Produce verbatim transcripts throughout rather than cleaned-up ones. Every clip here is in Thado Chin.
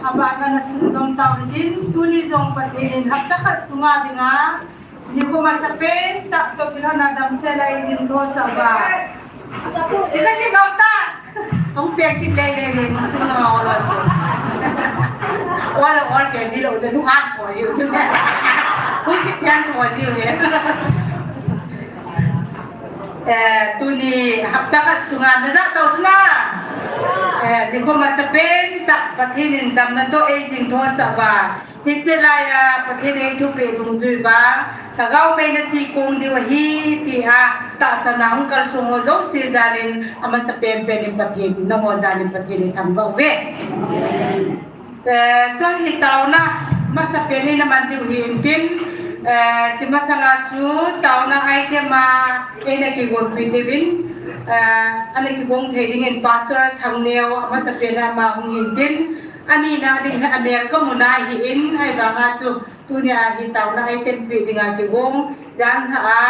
Aban ana sunjom tau hitin, tuni jong Pathen in hapta khat sunga dinga nikho masapen tah toh kilhonna damsel a eijing thosah uva. Ija kit lou ta. Hung pek kit lele le, chunga ol ol. Ol ol pek ji lou, ja nu at ko yu. Hui kisian ko ji le. Eh, tuni hapta khat sunga naja tau sunga. Eh, nikho masapen tah Pathen in damna toh eijing thosah uva. Hiche laiya Pathen in eithupeh dungjui uva, Lhagao mei nati kong diu ahi, tia tahsan a hung kalsong ho jouse jalin, amasapen pen in Pathen, nangho jalin Pathen ithangvah uve. Eh, tua hi taona masapen in naman diu hintin, eh, hiche masanga chu taona item a eina kigonpi diuvin, eh, ana kigong thei dingin Pastor Thangneo amasapen a ama hung hintin, anina ding hi America muna ahin, ahivanga chu tunia hi taona item pe dinga kigong, jan ha a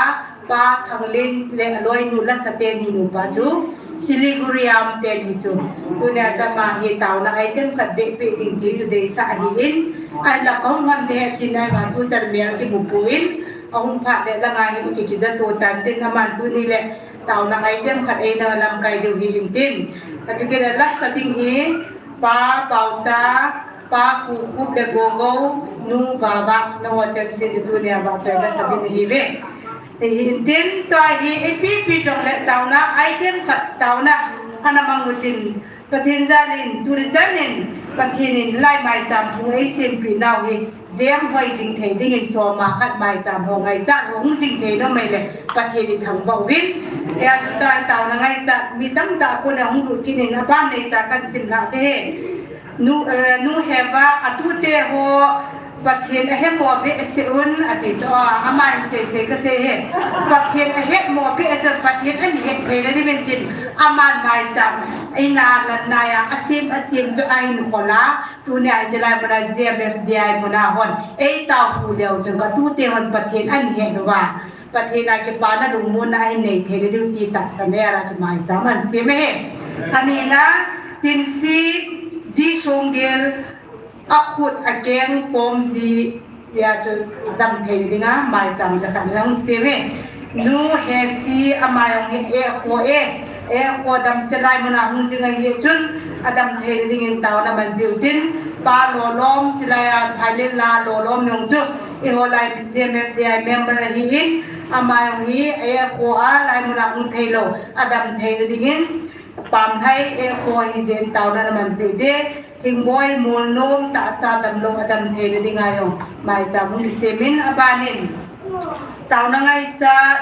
Pa Thanglin le aloinu lasate ni nupa chu Siliguri a um teni chu. Tunia chu ama hi taona item khat beh pe ding ti chu deisah ahin, ahinla kahung hon te tin ahivang tuchan mel kimu poi, ahung phat le langa hi kikija to tan tin aman tuni le taona item khat eina lamkai diu hintin. Achu kile lasa ding hi Pa Paocha, Pa Khukhup le Gogo, Nu Vava, nangho chengse chu tunia vahchoi lasa ding ahiuve. Hintin tua hi ipi ipi jongle taona item khat taona ana mang utin, Pathen jalin tuni chanin Pathen in lai maicham thu eisempeh nau hi jem hoi jing thei dingin soma khat maicham ho ngaichat ho hung jing thei nom ahile Pathen ithangvah uvin. Hia chu tua taona ngaichat mi tamtah a kona hung lut kit in aban neocha kahin sim lhah te. Nu, eh, Nu Heva, atute ho Pathen ahemo behseh un ati chu, ah, ama in seisei kasei e. Pathen ahemo behseh un, Pathen ahin het theina diuvin tin, aman maicham eina lan nai a, asem, asem chu ahin khol a, tunia hiche lai muna J M F D I muna hon eitaopu leu chun katute hon Pathen ahin het uva, Pathen a kipana lungmonna ahin nei theina diu ti tahsan a chu maicham ahin sem e. Anina, Tinsi Ji Songgel, akhut akeng pom ji, hia chu adam thei dinga maicham jakhat ana hung sem e. Nu Hesi, ama jong hi eikho e, eikho damsel lai muna hung jing ahi chun adam thei dingin taona manpeh utin, Pa Lolom, chulaiya Phailel la Lolom jong chu eiho lai J M F D I member ahin, ama jong hi eikho a lai muna hung theilou, adam thei dingin Pamlhai eikho hijeh in taona namanpeh ute, Thingboi Molnom, tahsa damlou adam theina dinga jong maicham hung kisem in, abanin taona ngaichat,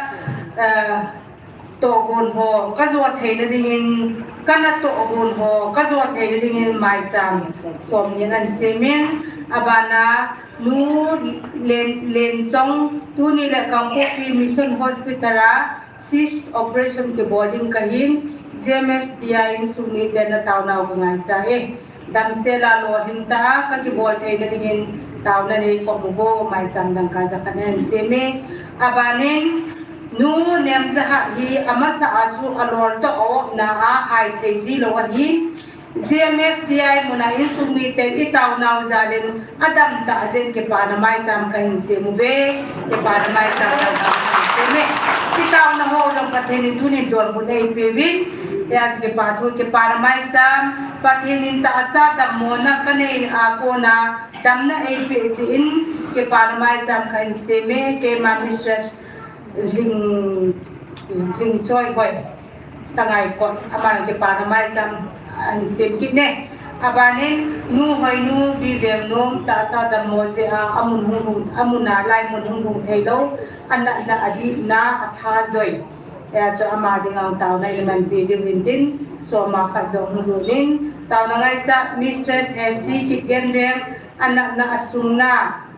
eh, tohgon ho kajo theina dingin, kana tohgon ho kajo theina dingin maicham somni ana sem in, abana Nu Len, Lenchong, tuni le Kangpokpi Mission Hospital a cyst operation kibol ding kahin, J M F D I insung miten nataonau kangaichat e. Damsel a lolhing tah a kakibol theina dingin taona neikhom uvo, maicham dangka jakhat ana sem e. Abanin Nu Nemjahat hi amasa a chu alol toh a-opna a hai thei jilou ahi. J M F D I muna insung miten itaonau jalin adamtah jeh in kipana maicham kahin sem uve, kipana maicham kahin sem e. Itaona ho jong Pathen in tunin donbut eipeuvin, hia chu kipa thu, kipana maicham, Pathen in tahsa dammona kanei a kona damna eipeh jeh in kipana maicham kahin sem e, keima Mistress Ling, Lingchoihoi, Sangaikot, aman kipana maicham ana sem kit e. Abanin Nu Hoinu, Bivelnom, tahsa dammo jeh a amun hung lhung, amuna laimun hung lhung theilou, anatna, adihna, atha joi. Hia chu ama dinga taona imanpeh diu hintin, soma khat jong hung lut in, taona ngaichat Mistress Hesi Kipgenveng, anatna, asungna,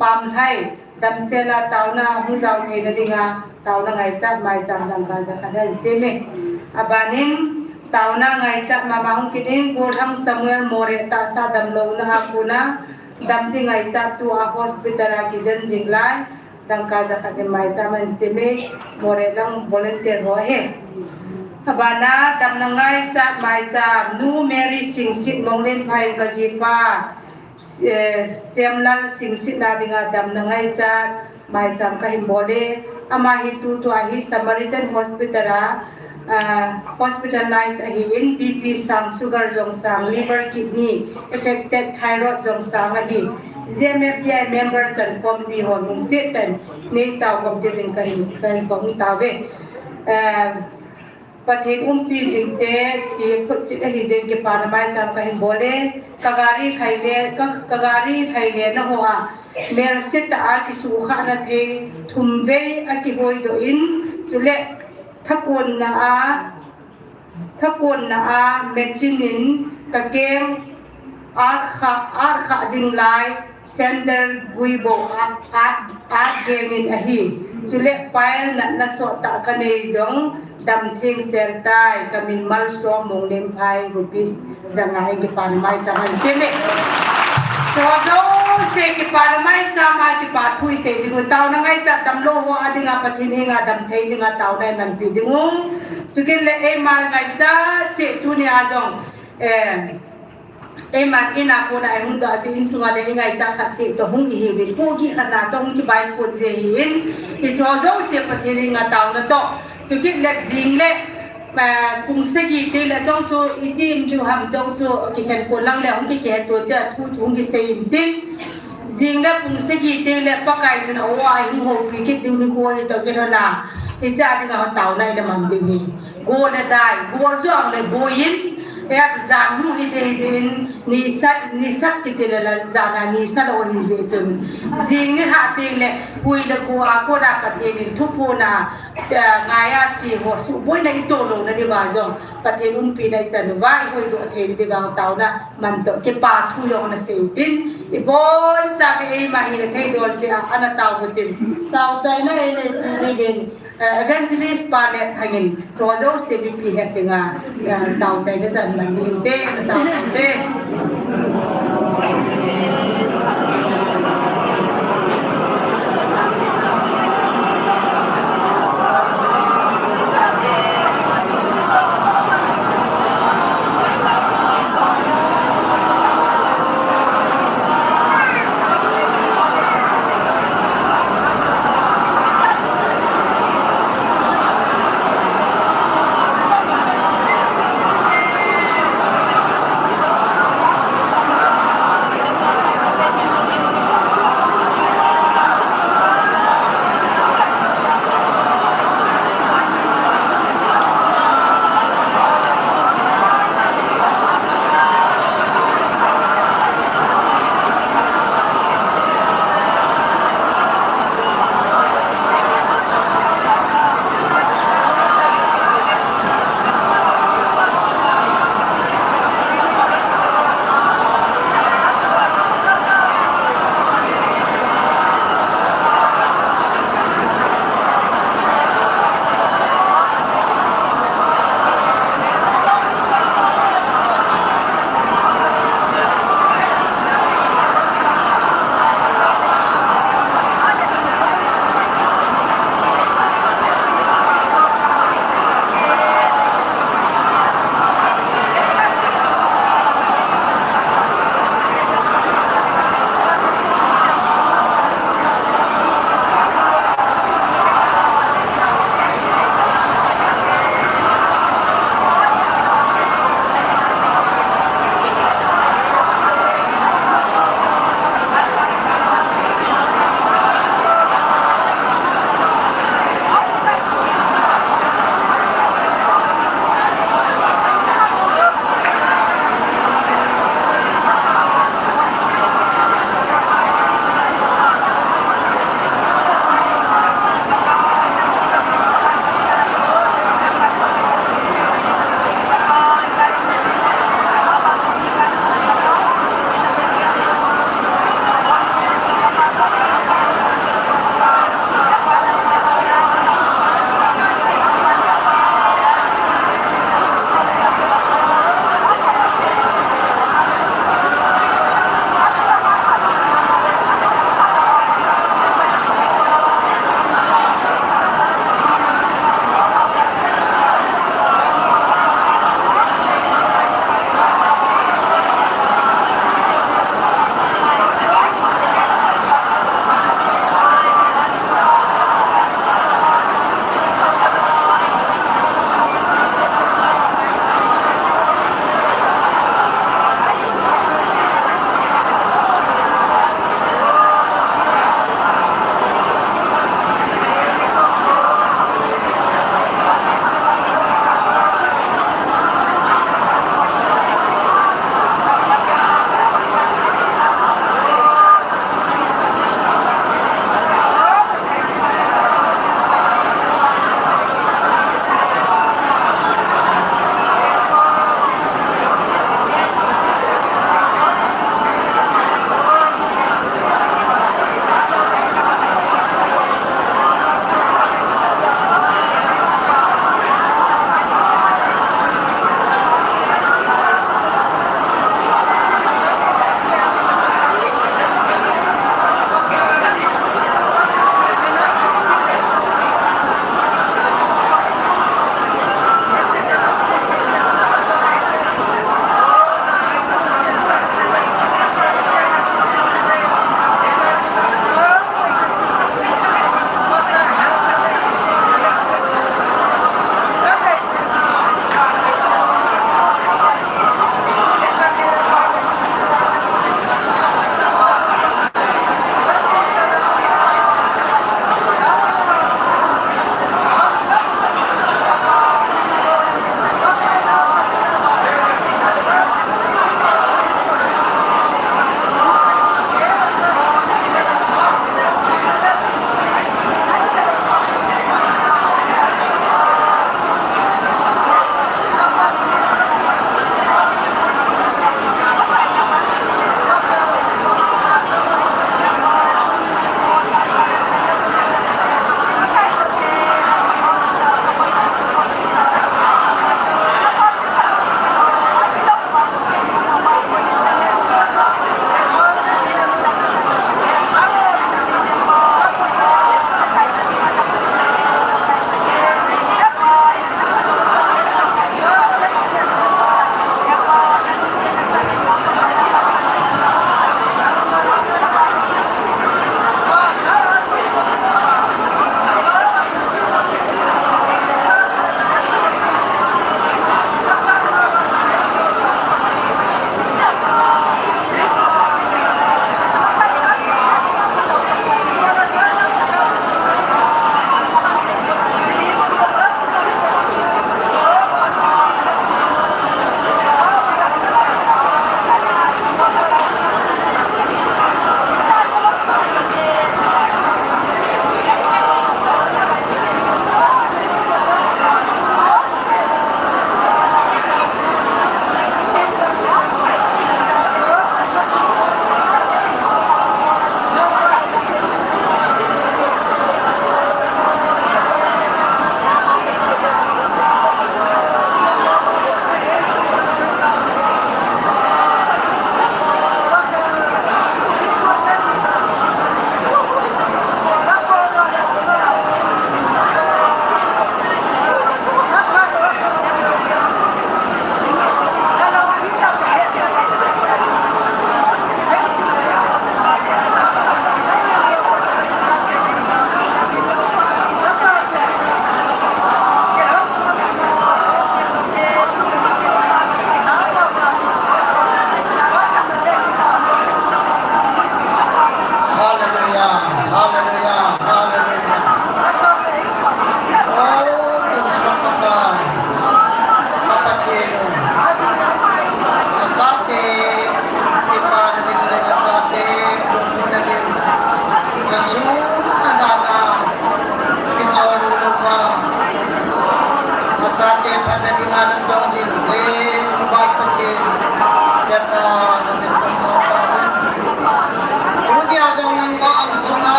Pamlhai, damsel a taona hung jao theina dinga taona ngaichat maicham dangka jakhat ana sem e. Abanin taona ngaichat mama hung kit in, Golhang Samuel, Moreh, tahsa damlouna a kona damti ngaichat tua hospital a kijen jing lai, dangka jakhat in maicham ana sem e, Moreh lang volunteer ho ahi. Abana damna ngaichat maicham, Nu Mary Singsit Monglenphai in kajipa, eh, Semlal Singsit na dinga damna ngaichat maicham kahin bol e. Ama hi tutua hi Samaritan Hospital a, ah, hospitalize ahin, B P sang, sugar jong sang, liver, kidney affected, thyroid jong sang ahi. G M F D I member chankhompi ho lungset tah in neitao khom diuvin kahin, kahin khom tauve. Eh, Pathen umpi jingte, ti phutchik ahi jeh in kipana maicham kahin bol e. Ka gari lhaile, ka, ka gari lhaile na hoa, melsetah a kisuhkhahna thei thum vei akihoidoh in, chule thakonna a, thakonna a machine in kakeng at kha, at kha ding lai, sandal guibo a, a, atgengin ahi. Chule pile natna sottah kanei jong, damthengsel tai, kamin Malsom Monglenphai, rupees janga in kipana maicham ahin sem e. Chujouse kipana maicham a kipa thu isei dingu, taona ngaichat damlou ho a dinga Pathen henga damthei dinga taona imanpi dingu. Chukit le eima ngaichat cheh tunia jong, eh, eima ina kona ihung doh a chu insunga le ingaichat khat cheh toh hung ihiuvin, pohgih khat na toh hung kibai pon ji ahin, hicheho jouse Pathen henga taona toh. Chukit le jing le, eh, pung sagi teng le chong chu itim diu ham, chong chu kikhen kon lang le hung kikihetto te, athu chu hung kisei intin. Jing le pung sagi teng le Pakai chun aoa ihung houpi kit diu nikho hi toh kilhona, hiche a dinga taona ina man diu ahi. Go le dai, go jong le boiyin, hia chu jan hung hite hijeh in, nisat, nisat kiti le la jana nisa lou hijeh chun, jing nilhah teng le pui le go a kona Pathen in thuphona, eh, ngaiya che ho suhboina itoh louna diuva jong Pathen umpina ichan uva ihoidoh theina diuva taona man toh kipa thu jong nasei utin, ibonchauva eima hile theidol cheh a ana tao utin, taochaina eina pe diuvin, eh, Evangelist pa Letthang in, chujouse mipi het dinga, eh, taochaina chu aman ding te, ana tao te.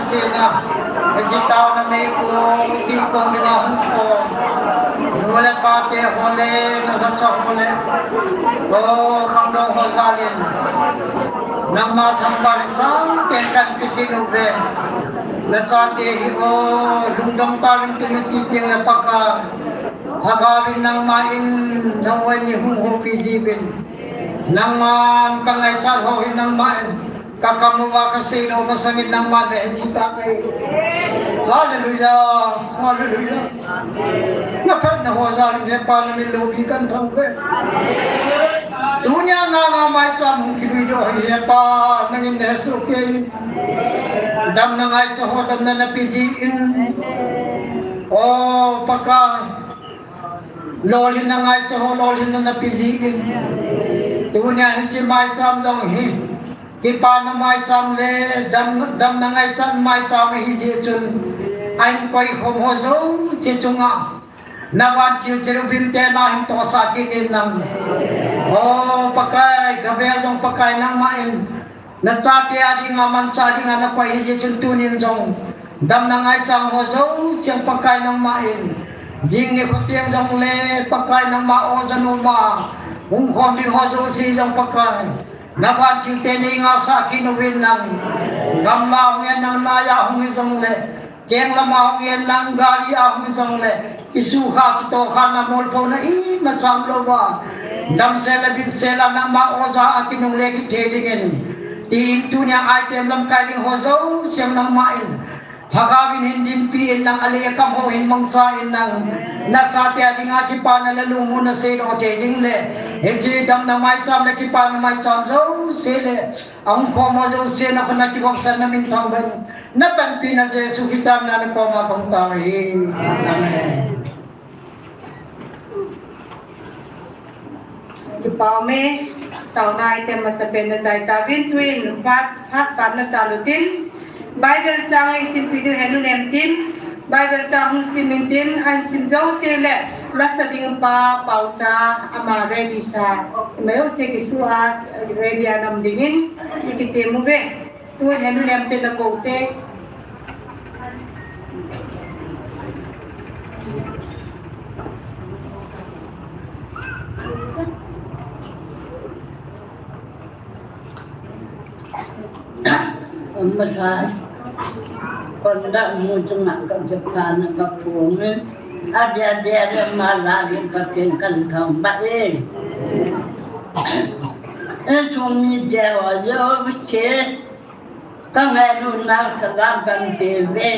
Sina, hiche taona meikong, ti kong dinga hung kong. Nu le pa te ho le, na lhacha ho le. O, khangdong ho jal in. Nangma thangvah le sangpen kahin pe kit uve. Na chate hi o, lungdong tah in tuni titin le Pakai. Lhagao in nangma in, na oi ni hung houpi jiuvin. Nangman ka ngaichat ho hi nangma in. Ka kam uva ka seidoh masangin nangma nahin jih tah e. Hallelujah, hallelujah. Na phatna ho jal in Hepa na min loupi kahin thang uve. Tunia nanga maicham hung kilui doh hi Hepa nangin nahe soh kei in. Damna ngaicha ho damna nape jin. O Pakai. Lolhinna ngaicha ho lolhinna nape jin. Tunia hiche maicham jong hi. Kipana maicham le dam, damna ngaicha maicham ahi jeh chun, a-inkoikhom ho jouse chunga na vantil cherubim te nahin tosah kit in lang. O Pakai, gavel jong Pakai nangma in na chate a dinga manchah dinga na koi ahi jeh chun tunin jong damna ngaicha ho jouse Pakai nangma in, jing nikho teng jongle Pakai nangma o janu ma hung khom ding ho jouse jong Pakai. Na vantil te nei ngaisah kit uvin lang. Gamla hung en lang, nai a hung hijongle, keng lama hung en lang, gari a hung hijongle, kisukha kitohkhana molphona imacha umlouva, damsel le bitsel a nangma oja a kinungle kithei dingin, tin tunia item lamkai ding ho jouse nangma in Lhagao in hin dinpi in lang, alei akam ho hin mangcha in lang. Na chate a dinga kipana le lungmonna seidoh thei ding le, hiche damna maicham le kipana maicham jouse le, ahung khom ho jouse na khut a kivopsan na minthang uvin, na panpina Jesu Christa mina na koma kahung tao ahi. Amen. Kipa ume, taona item masapen na jai tauvin, tuin phat, phat, phat na chal utin, Bible chang isimpi diu henu nem tin, Bible chang hung sim intin, ahin sim jou teng le, lasa ding pa Paocha, ama ready sa, ima jouse kisu a, ready a nam dingin, ikitem uve. Tun henu nem te na kou te. Amasa. Konda mu chunga ka jepana ka pung. Adi adi adi mala ri ka ping kan thang ba e. E sumi de wa yo che. Ka ngailut nau salam kan pe uve.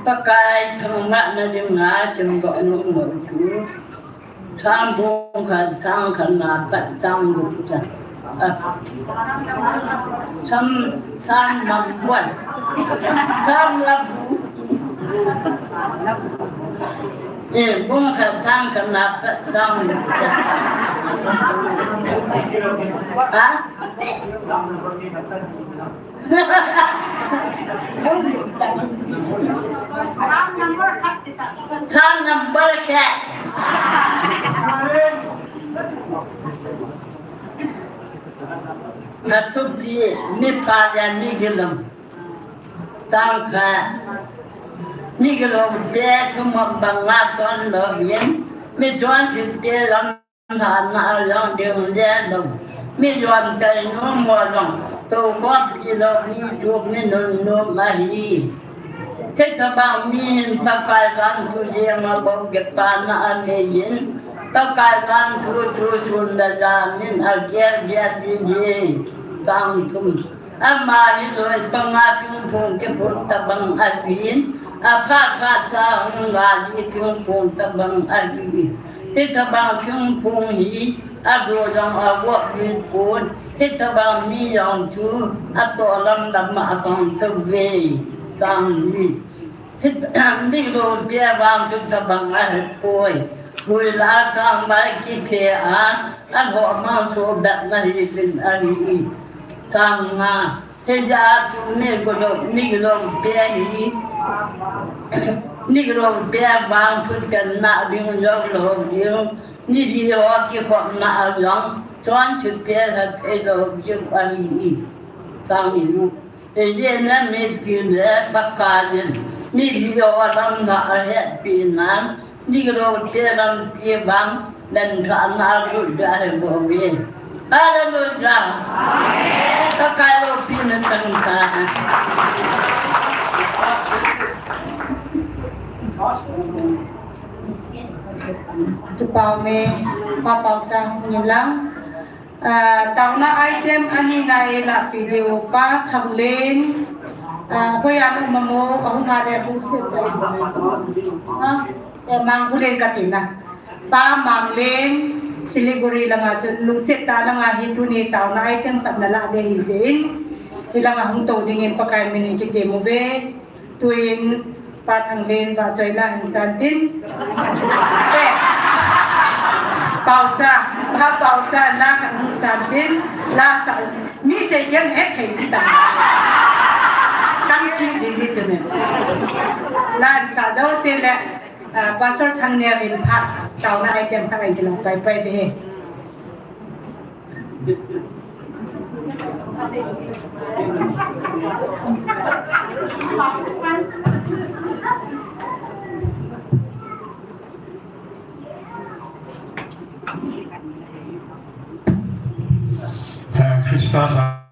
Pakai thangvahna dinga chemdoh nom chu. Psalm bung khat, Psalm khat na pat Psalm bung khat. Psalm, Psalm number. Psalm number. Eh, bung khat Psalm khat na pat Psalm bung khat. Ha? Psalm number khat. Athupi, mipha le migilou. Psalm khat. Migilou te thumop banga chonlou vin, michonse te lam Lhana jong ding le lou, mi lom kai nom mo jong, tou kop ti lou, mi chuk mi nun nom ahi. Hitobang mi hin Pakai vanthu jeng a bou kipana anei in, Pakai vanthu thu sun le jan in agel gel ding hi. Chang thum. Ama hi loi panga thingphung kiphut tobang ahin, aphat phat a hung gal hi thingphung tobang ahi. Hitobang thingphung hi ado jong avop ding pon, hitobang mi jong chu atoh lam lam a akang tauve. Chang li. Hit, migilou te vang chu tobang ahipoi. Huila thangvah kithe a, alhoh mang soh bep na hiuvin ahi. Chang nga. Hijeh a chu migilou, migilou te hi, migilou te vang chu chenna ding jong lou ding. Ni di ho kikhopna a jong. Chuan chute la thei lo viau a ni. Tang i nu. Ei le na mi ti le Pakai in mi hi lo a lam na a het pi nan, mi lo te lam pi bang, nan ka na lu da he bo mi. Hallelujah. Pakai lo pi na tang ta. Tu pau me, pa pau cha ni lang. Ah, taona item ani na e la video pa Thanglen, ah, hoiya na um am, ahung a le hung set ta. Ah, eh, Manghulen ka tina. Pa Manglen, Siliguri langa chu lungset tah langa hi tuni taona item khat na la de hi jeh in. Hi langa hung to dingin Pakai min in kitem uve. Tuin Pa Thanglen va choi la hin san tin. Eh. Paucha, Pa Paucha la khat hin san tin. La sa mi sei kian he thei si ta. Tang si busy tu ne. La sa jo te le, ah, Pastor Thangneo in pha taona item khat a kila pai pai de he. Eh, Krista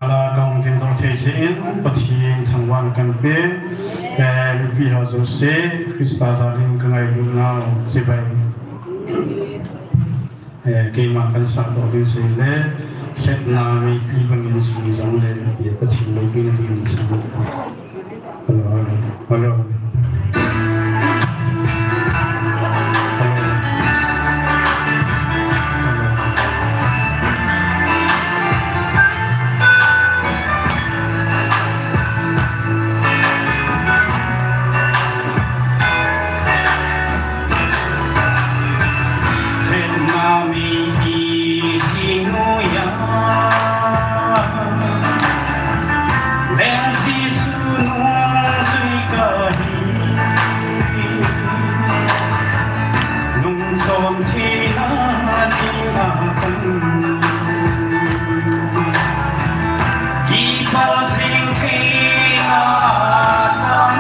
jala kahung dingdoh thei jeh in, Pathen thangvahna kahin pe. Eh, mipi ho jouse, Krista jal in ka ngailut nau, chibai. Eh, keima kahin sahdoh ding chu ahile, hetna mipi bangin sum jong le, tia Pathen loupina dingin sum. Hello, hello, hello. Hello. Hello.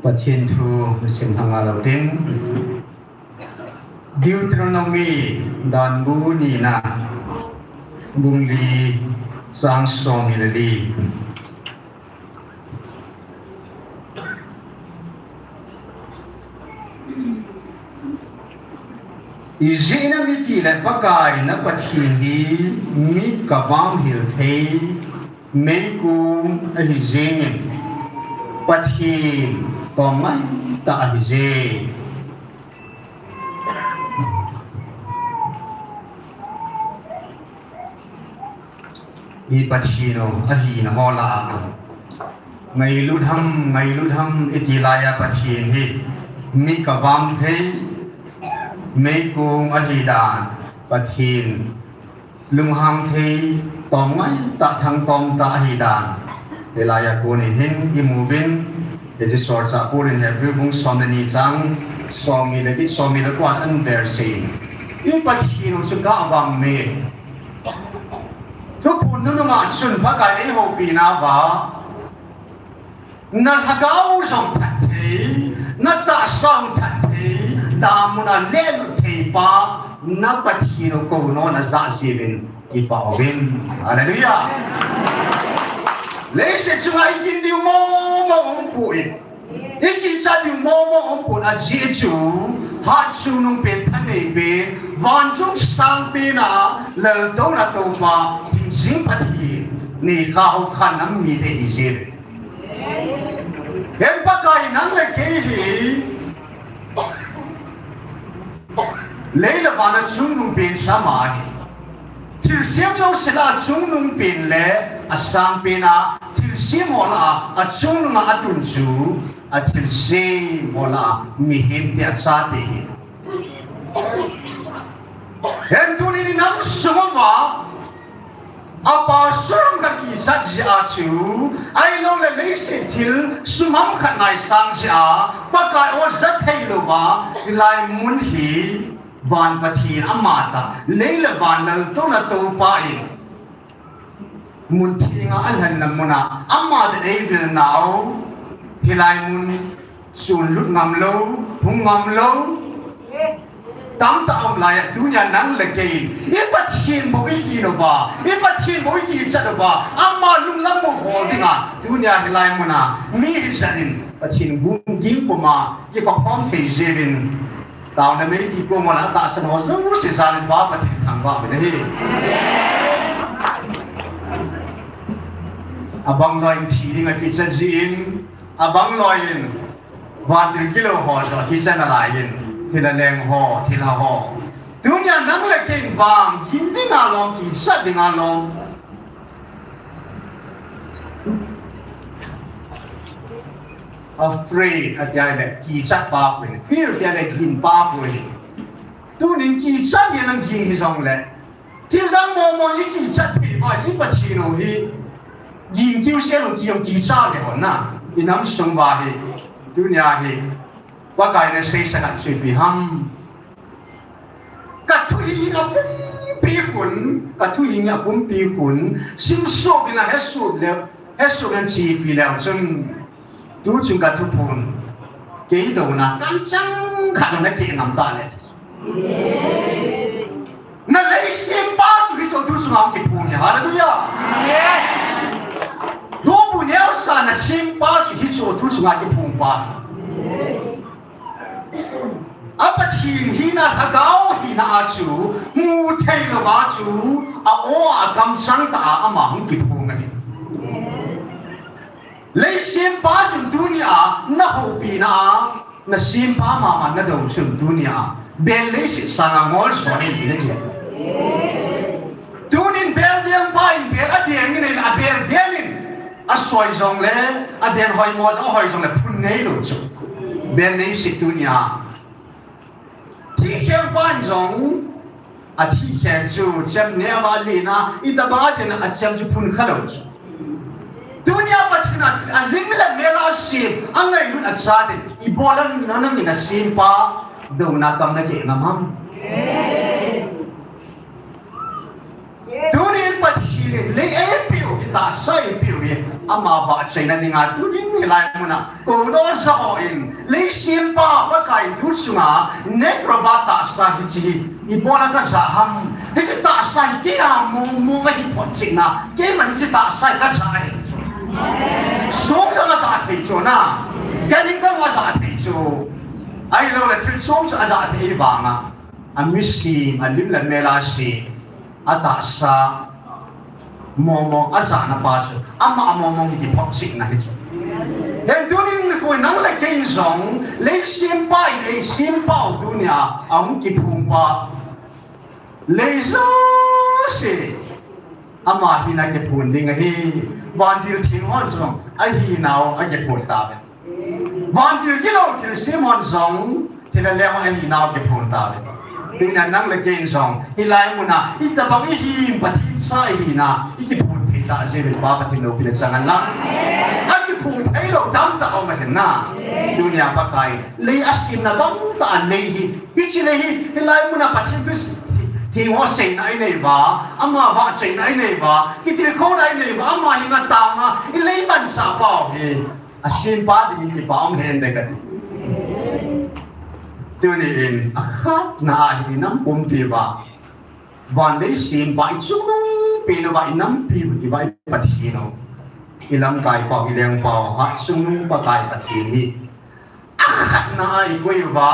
Pathen thu sim thanga lou ding. Deuteronomy, Danbu nina, bung li, chang som ni le li. Ijeh inem itile Pakai na Pathen hi mi kavamhil thei, meikong ahi jengin, Pathen tomngai tah ahi je. I Pathen u ahina ho lah a ngailut ham, ngailut ham iti laiya Pathen hi mi kavamhil thei, meikong ahi dan, Pathen lunghang thei, tomngai tah, thangtom tah ahi dan, hilaiya konin hin imu uvin, hiche solchah Paul in Hebrew bung som le ni chang som ni le get, som ni le ko a chun verse in, i Pathen u chu gavamhil e. Thuphon nunung a chun Pakai in eihoupi nauva, na lhagao jong that thei, na tahsa jong that thei, damun a lelut thei pa, na Pathen u kou nom a jah jeh in kipah uvin. Hallelujah. Leiset chunga i gin diu momo umpoi. I kichat diu momo umpoi, ajeh chu, hatchungnung pen, thanei pen, van chung sangpen a laltouna toupa, hingjing Pathen, neikha houkha nam mite ihi jeh in. Hin Pakai nang le kei hi, lei le van a chungnung pen sama ahi. Thilsem jouse lah a chungnung pen le asangpen a thilsem ho lah a, achungnung a atun chu, athilsem ho lah a mihem te, achate ahi. Hin tunin i nam sung uva, a pastor khat kichat jeh a chu, ahilou le leiset thil sum ham khat ngaisang jeh a, Pakai o ja thei louva, hilai mun hi van Pathen ama tah, lei le van laltouna toupa in, mun thenga alhenna mun a, ama din eivil nau, hilai mun chun lut ngam lou, hung ngam lou. Tamtah aum laiya, tunia nang le kei in, i Pathen bou i gin uva, i Pathen bou i kichat uva, ama lunglam u hol dinga, tunia hilai mun a, mi hijat in, Pathen gung ging puma, i kikhom thei jeh uvin. Taona mei ti ko mo la tahsan ho jouse jal in Pa Pathen thangvah uvin ahi. Abang loi in thi ding akichat jin, abang loi in vantil kilou ho joh akichat nalai in, thil aleng ho, thilha ho. Tunia nang le kei in vang, gin dinga lom, kichat dinga lom. Afraid, ati ahile, kichat pa poi. Fear, ati ahile, gin pa poi. Tunin kichat hi nang gin hijongle, thil dang momo i kichat thei uva, i Pathen u hi gin kiu sel u, ki jong kichat le hon na. I nam sung uva hi, tunia hi, Pakai nasei sakhat chu ipi ham. Ka thuhing a pumpi khun, ka thuhing a pumpi khun, simsuh ina hesuh le, hesuh nan chipi leu chun, tu chun ka thuphon, kei douna kamchang khat na keh ngam ta le. Na leisempa chu hichu tu chunga kiphong hi. Hallelujah. Amen. Lungput neosa na sempa chu hichu tu chunga kiphong pa. A Pathen hina, Lhagao hina a chu mu thei louva chu a aw a kamchang tah a ama hung kiphong ahi. Leisempa chun tunia na houpina a, na sempa mama na dou chun tunia bel leiset sanga ngol suh in na dia. Tunin bel dengpa in bel adeng in, a bel deng in, asoi jongle, adeng hoimo jong, ahoi jongle phun neilou chu. Bel leiset tunia. Thikhenpa in jong, athikhen chu chem neo a lena, itobang a ding a chem chu phun khalou chu. Tunia Pathen in a, alim le mel a sem, angailut a chaten, ibola nangin nasempa douna kam nakeh ngam ham. Tunin Pathen in lei eipeu hi, tahsa eipeu hi, ama vahchoina dinga tunin hilai muna kona sa hon, leisempa Pakai tu chunga nekrova tahsa hiche hi ibola kaja ham. Hiche tahsa hi kei a mong mong ahi phot cheh na, keiman hiche tahsa hi kaja ahi chu. Song jong aja thei chu na. Ganhing jong aja thei chu. Ahilouleh thil chom chu aja thei vanga, amisem, alim le mel a sem, atahsa mong mong ajana pa chu, ama a mong mong hi kiphot cheh na hi chu. Hin tunin nikho nang le kei in jong leisempa, leisempa u tunia ahung kiphong pa. Lei jouse ama hina kiphon ding ahi. Vantil theng hon jong ahinau akiphon tauve. Vantil gilou thilsem hon jong thil alem ahinau kiphon tauve. Tunia nang le kei in jong hilai muna itobang ihi, Pathen cha ihina ikiphon thei tah jeh in Pa Pathen loupina chang hen lang. Akiphon theilou tamtah aum ahin na. Tunia Pakai lei asemna bang tah a lei hi, hiche lei hi, hilai muna Pathen thu theng ho seina inei uva, ama vahchoina inei uva, kitilkhouna inei uva, ama henga tanga ilei manchah pau hi. Asempa dingin kipa um hen ding kati. Tunin akhatna a hi inam pumpi uva van lei sempa, ichungnung pen uva inampi uva i Pathen u, ilamkai pau, ilengpau, hatchungnung Pakai Pathen hi akhatna a ikoi uva,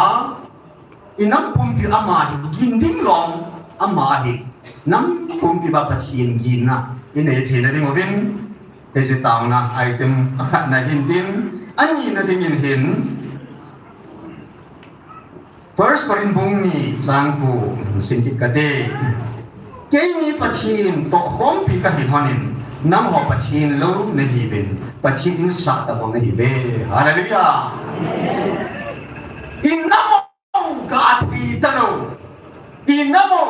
inam pumpi ama hi gin ding lom ama ahi. Nam pumpi uva Pathen ginna inei theina ding uvin, hiche taona item akhatna hin tin, anina dingin hin First Corinth bung ni chang ko sim kit kate. Keini Pathen tohkhompi kahi lhonin, nangho Pathen lou nahiuvin, Pathen in sah tabang nahiuve. Hallelujah. Inam u ga thei talou, inam u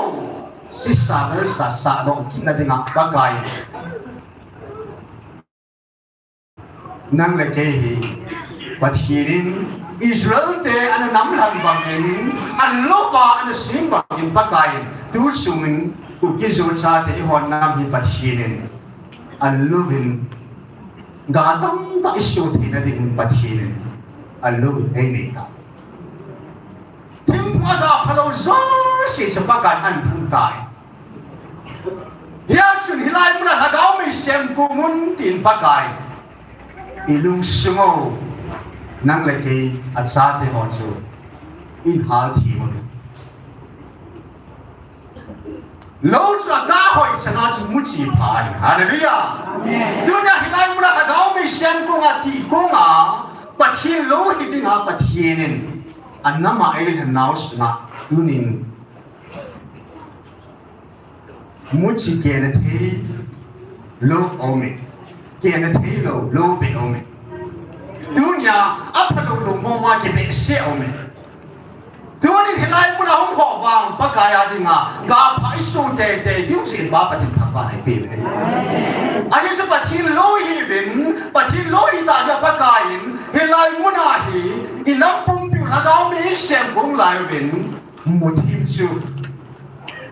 sisa bel sa sah doh kitna dinga Pakai nang le kei hi Pathen in Israel te ana namlhan bangin, alouva ana sem bangin Pakai in tu sungin Kuki-Zo chate ihon nam hi Pathen in alouvin ga tamtah isoh theina dingin Pathen in alouvin einei tai. Thingphung aga phalou jouse chu Pakai in aphun tai. Hijeh chun hilai muna Lhagao mei semkung un tin Pakai, ilungsung u, nang le kei achate ho chu ihal thim un. Lou chu aga hoi chana chu muchi pha ahi. Hallelujah. Amen. Tunia hilai muna Lhagao mei semkung a ti kung a, Pathen lou hi dinga Pathen in anam a eilhen nau sunga tunin muchi kehna theilou aume. Kehna theilou, lou beh aume. Tunia aphalou lou mong mong a kibehseh aume. Tunin hilai muna hung ho vang Pakai a dinga ga pha isoh teitei diu jeh in Pa Pathen thangvahna ipeuve. Ajeh chu Pathen lou ihiuvin, Pathen lou ihi tah jeh a Pakai in hilai muna hi inam pumpi u Lhagao mi sem kong lai uvin, muthim chu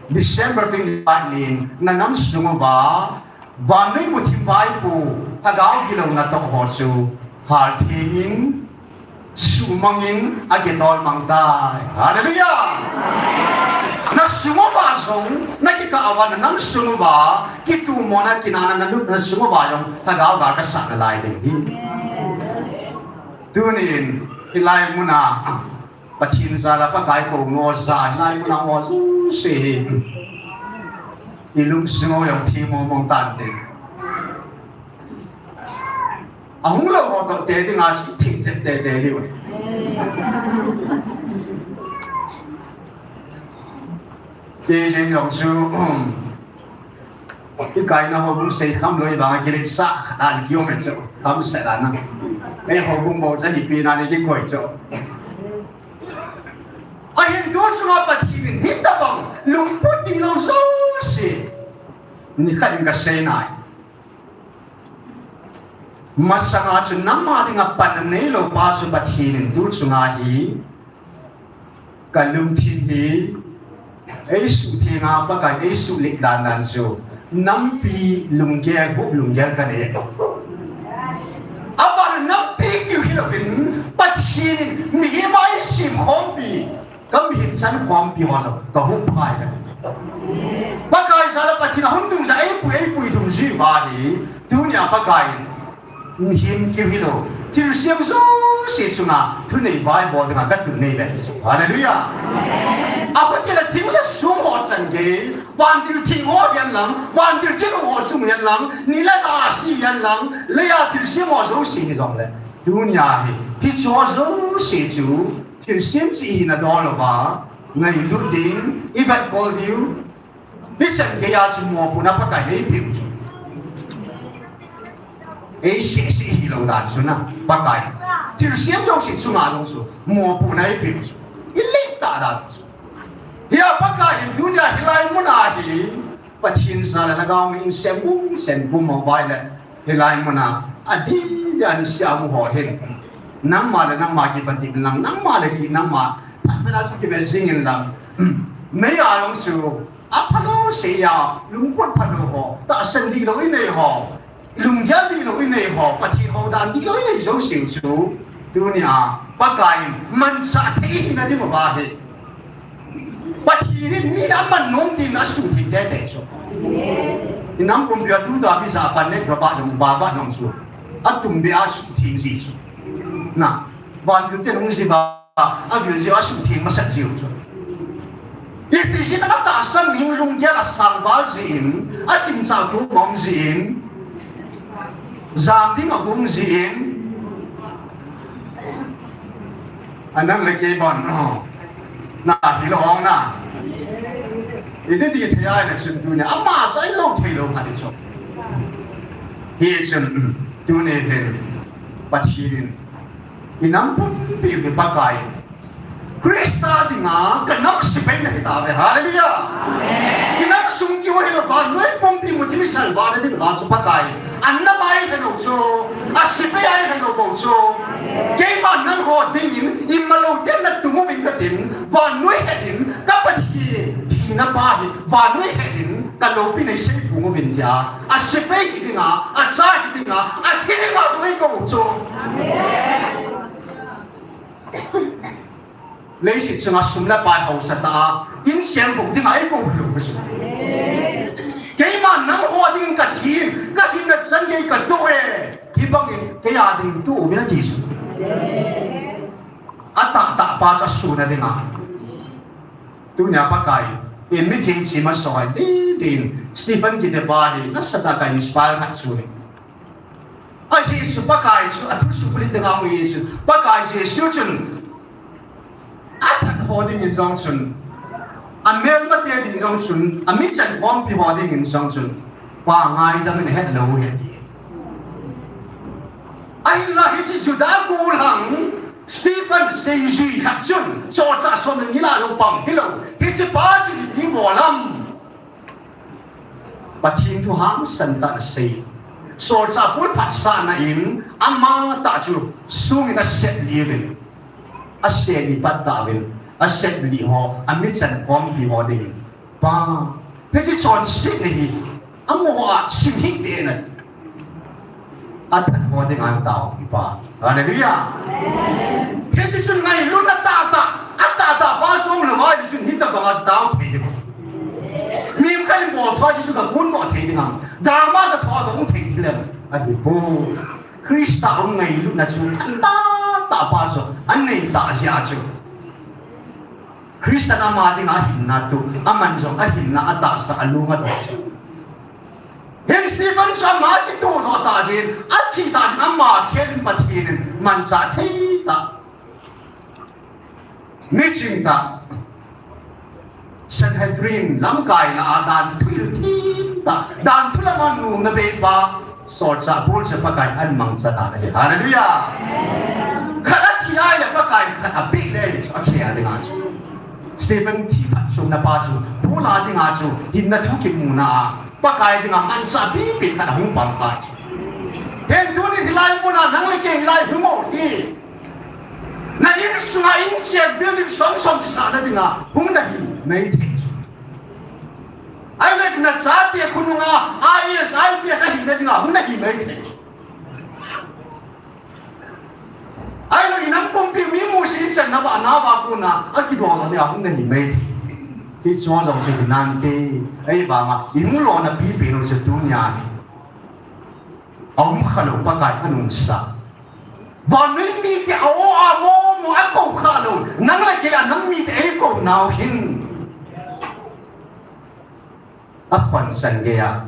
December twenty-five nin na nam sung uva vannoi muthim vaipo Lhagao gilouna toh ho chu hal thengin, sumangin, akitol mang tai. Hallelujah! Na sung uva jong, na kikah uva, na nam sung uva kitumona, kinahna, na lut na sung uva jong Lhagao gal kasah nalai ding ahi. Tunin hilai muna Pathen jal a Pakai kou ngai ja, hilai muna ngai jouse hi ilungsung u jong thim mong mong tante. Ahung lou ho toh te dinga chu thim chet tete diu. Kei jeng jong chu, ikaina houbung sei kham lou vanga kileksah khat a kium e chu, kham set a na. Ei houbung bou chu hipi na ni kikoi chu. Ahin tu chunga Pathen in hitabang lungput dihlou jouse nikhat in kasei nai. Masanga chu nangma dinga panna neilou pa chu Pathen in tu chunga hi kalungthim hi eisuhtheng a Pakai eisuhlet dan dan chu nampi lunggel, huop lunggel kanei. Abana nampi keu hilouvin Pathen in mihem a eisem khompi, ka mihem chan khompi ho jong kahup phai kati. Pakai jal a Pathen a hung dungjuiya eipui, eipui dungjuiya hi tunia Pakai in mihem keu hilou, thilsem jouse chunga thunei vaibol dinga katun nei le. Hallelujah. Akhotila thing le sum ho chan gei, vantil thing ho hihen lang, vantil thing ho sung hihen lang, ni le lha ahsi hihen lang, leiya thilsem ho jouse hijongle, tunia hi hicheho jouse chu thilsem cheh hina dol louva ngailut ding, ivetkol diu, hichan geiya chu mopohna Pakai in eipeu chu. Eisehseh hilou dan chu na, Pakai in thilsem jouse chunga jong chu mopohna eipeu chu. Ilet tah dan chu. Hia Pakai in tunia hilai muna hi Pathen jal a Lhagao mi in sem gum sem gum mo vai le, hilai muna adeh dia ana sem u ho hin, nangma le nangma kipat in lang, nangma le ki, nangma phatphat a chu kive jing in lang, meiya jong chu aphalou seiya, lungput phalou ho, tahsan dihlou inei ho, lunggel dihlou inei ho, Pathen hou dan dihlou inei jouse chu tunia Pakai in manchah thei hina diuva hi Pathen in mi aman nom din asuhtheng tete chu. Inam pumpia tuta mi ja pan le graba jong baba jong chu atumbeh a asuhtheng ji chu. Na, vantil te nung ji ba, avil ji asuhtheng masat jiu chu. Ipi jeh a tahsan mihing lunggel asangval jin, achimchang thu mong jin, jam ding agum jin, anang le kei bon, oh, na hilou hong na. Iti ti thei a na chun tunia ama chu ailou theilou khat chu. Hichun, tuni hin Pathen in inam pumpi hi Pakai Christa dinga kanam sepai nahitauve. Hallelujah. Inam sung keu hilou vannoi pumpi muthim isalvah na dinga chu Pakai in anam ahihlou chu, asepai ahihlou bou chu. Keiman nangho dingin imalou tah in natung uvin katin, vannoi het in ka Pathen hina pa hi vannoi het in kaloupina isei phong uvin tia, asepai hi dinga, acha hi dinga, athi dinga jong eikou chu. Leiset chunga sum le pai haosa tah a, insung bou dinga eikou hilou chu. Keiman nangho dingin kathi, kahinna chan gei kadoh e, hibangin keiya ding tu uvin ati chu. Atahtah pa chu asuna dinga. Tunia Pakai in mithengte masang a ding ding Stephen kiti pa hi nasatah a ka inspire khat chu ahi. A Jesu Pakai chu athu suhlit dinga mu Jesu. Pakai Jesu chun athat ho dingin jong chun, amelmate ding jong chun, amichan khompi ho dingin jong chun, Pa ngaidam in ahetlou u ahi ati. Ahinla hiche Juda gollhang Stephen seijui khat chun, solchah som le ni lah jong pang hilou, hiche pa chu ipi bol ham? Pathen thu hangsan tah in asei. Solchah pul phatsahna in ama tah chu sung in asep lih uvin. Aset ni pat tauvin, aset li ho, ami chan khompi ho ding. Pa, hiche chonsetna hi, amaho a sim hih ding ahi. Athat ho ding ahi tao, Pa. Hallelujah. Hiche chun ngailutna tahtah, atahtah pa chom lou a, hiche chun hitobang a tao thei ding. Mi khat in bol tho, hiche chun ka kun tho thei ding ham. Drama ka tho ka hung thei ding lem. Ahi poi. Christa hung ngailutna chu, atahtah pa chu, anei tah jeh a chu. Christa in ama dinga ahinna tu, aman jong ahinna atahsa alung adoh. Hin Stephen chu ama kituh doh tah jeh in, athi tah jeh in ama khel in Pathen in manchah thei tah. Miching tah. Sanhedrin lamkai lah a dan thil thim tah. Dan thu lama nomna beipa. Solchah bolchah Pakai in amangcha tan ahi. Hallelujah. Khat athi ahile Pakai in khat apeh le chu akhel dinga chu. Stephen thi phat chomna pa chu, Paul a dinga chu, hinna thu kimuna a, Pakai dinga manchah pipi khat ahung pang tai chu. Hin tuni hilai muna, nang le kei hilai hung u hi. Na insunga inchen building som som kisahna dinga, hung nahi maithei chu. Ahile nachate khonunga, I A S, I P S ahina dinga, hung nahi maithei chu. Ahilou inam pumpi mi musit chan nava, nava kona, akidol a dinga, hung nahi maithei. Hiche jong chu hinante, ahivanga, ihung lona pipen u chu tunia hi. Aum khalou Pakai anungsa. Vannoi mite a-o a momo akou khalou. Nang le kei a nam mite eikou nau hin. Akhon chan gei a.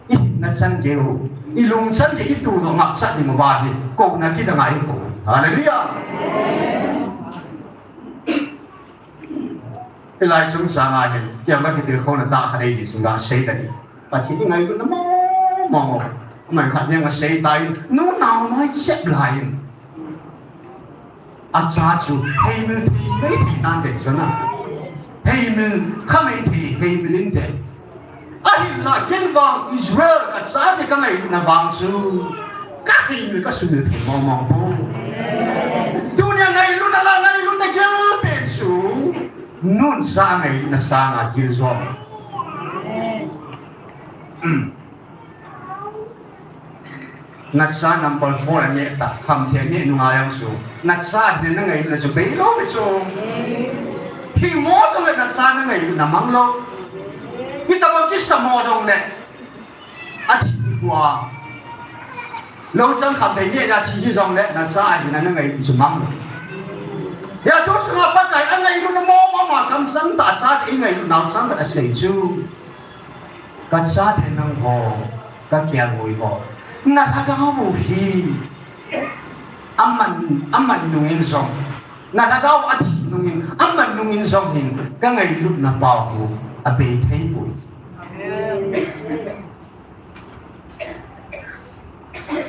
Ihinna chan gei u. Ilung chan gei ituh doh ngapchat ding uva hi. Kouna kidang a eikou. Hallelujah. Hilai chungchang a hin, kei a kitilkhouna tah khat eiti chunga sei tadi. Pathen i ngailutna mong mong. Aman khat dinga sei tan, nu nao noi chep lai in. Acha chu, heimil thei, mei thei tan te chuna. Heimil, khamei thei, heimil inte. Ahinla ken vang Israel kachate kangailutna vang chu. Kaheimil kasumil thei mong mong poi. Tunia ngailutna la ngailutna gel pen chu. Nun sa ngailutna sanga gil jom. Hmm. Nacha number four aneh ta, khamthei aneh nunga jong chu. Nacha hi nangailutna chu beilou ve chu. Himo jongle nacha nangailutna manglou. Hitobang kisa mo jongle. Athi hi kua. Lou chang khamthei neh a thi hi jongle, nacha ahina nangailutna chu manglou. Hia tu chunga Pakai angailutna mong mong a kamsang tah chate ingailutnau chang khat asei chu. Kachate nangho, kakelngoi ho. Nalhagao u hi. Aman, aman nungin jong. Nalhagao athi nungin, aman nungin jong hin. Kangailutna pau u. Abei thei poi.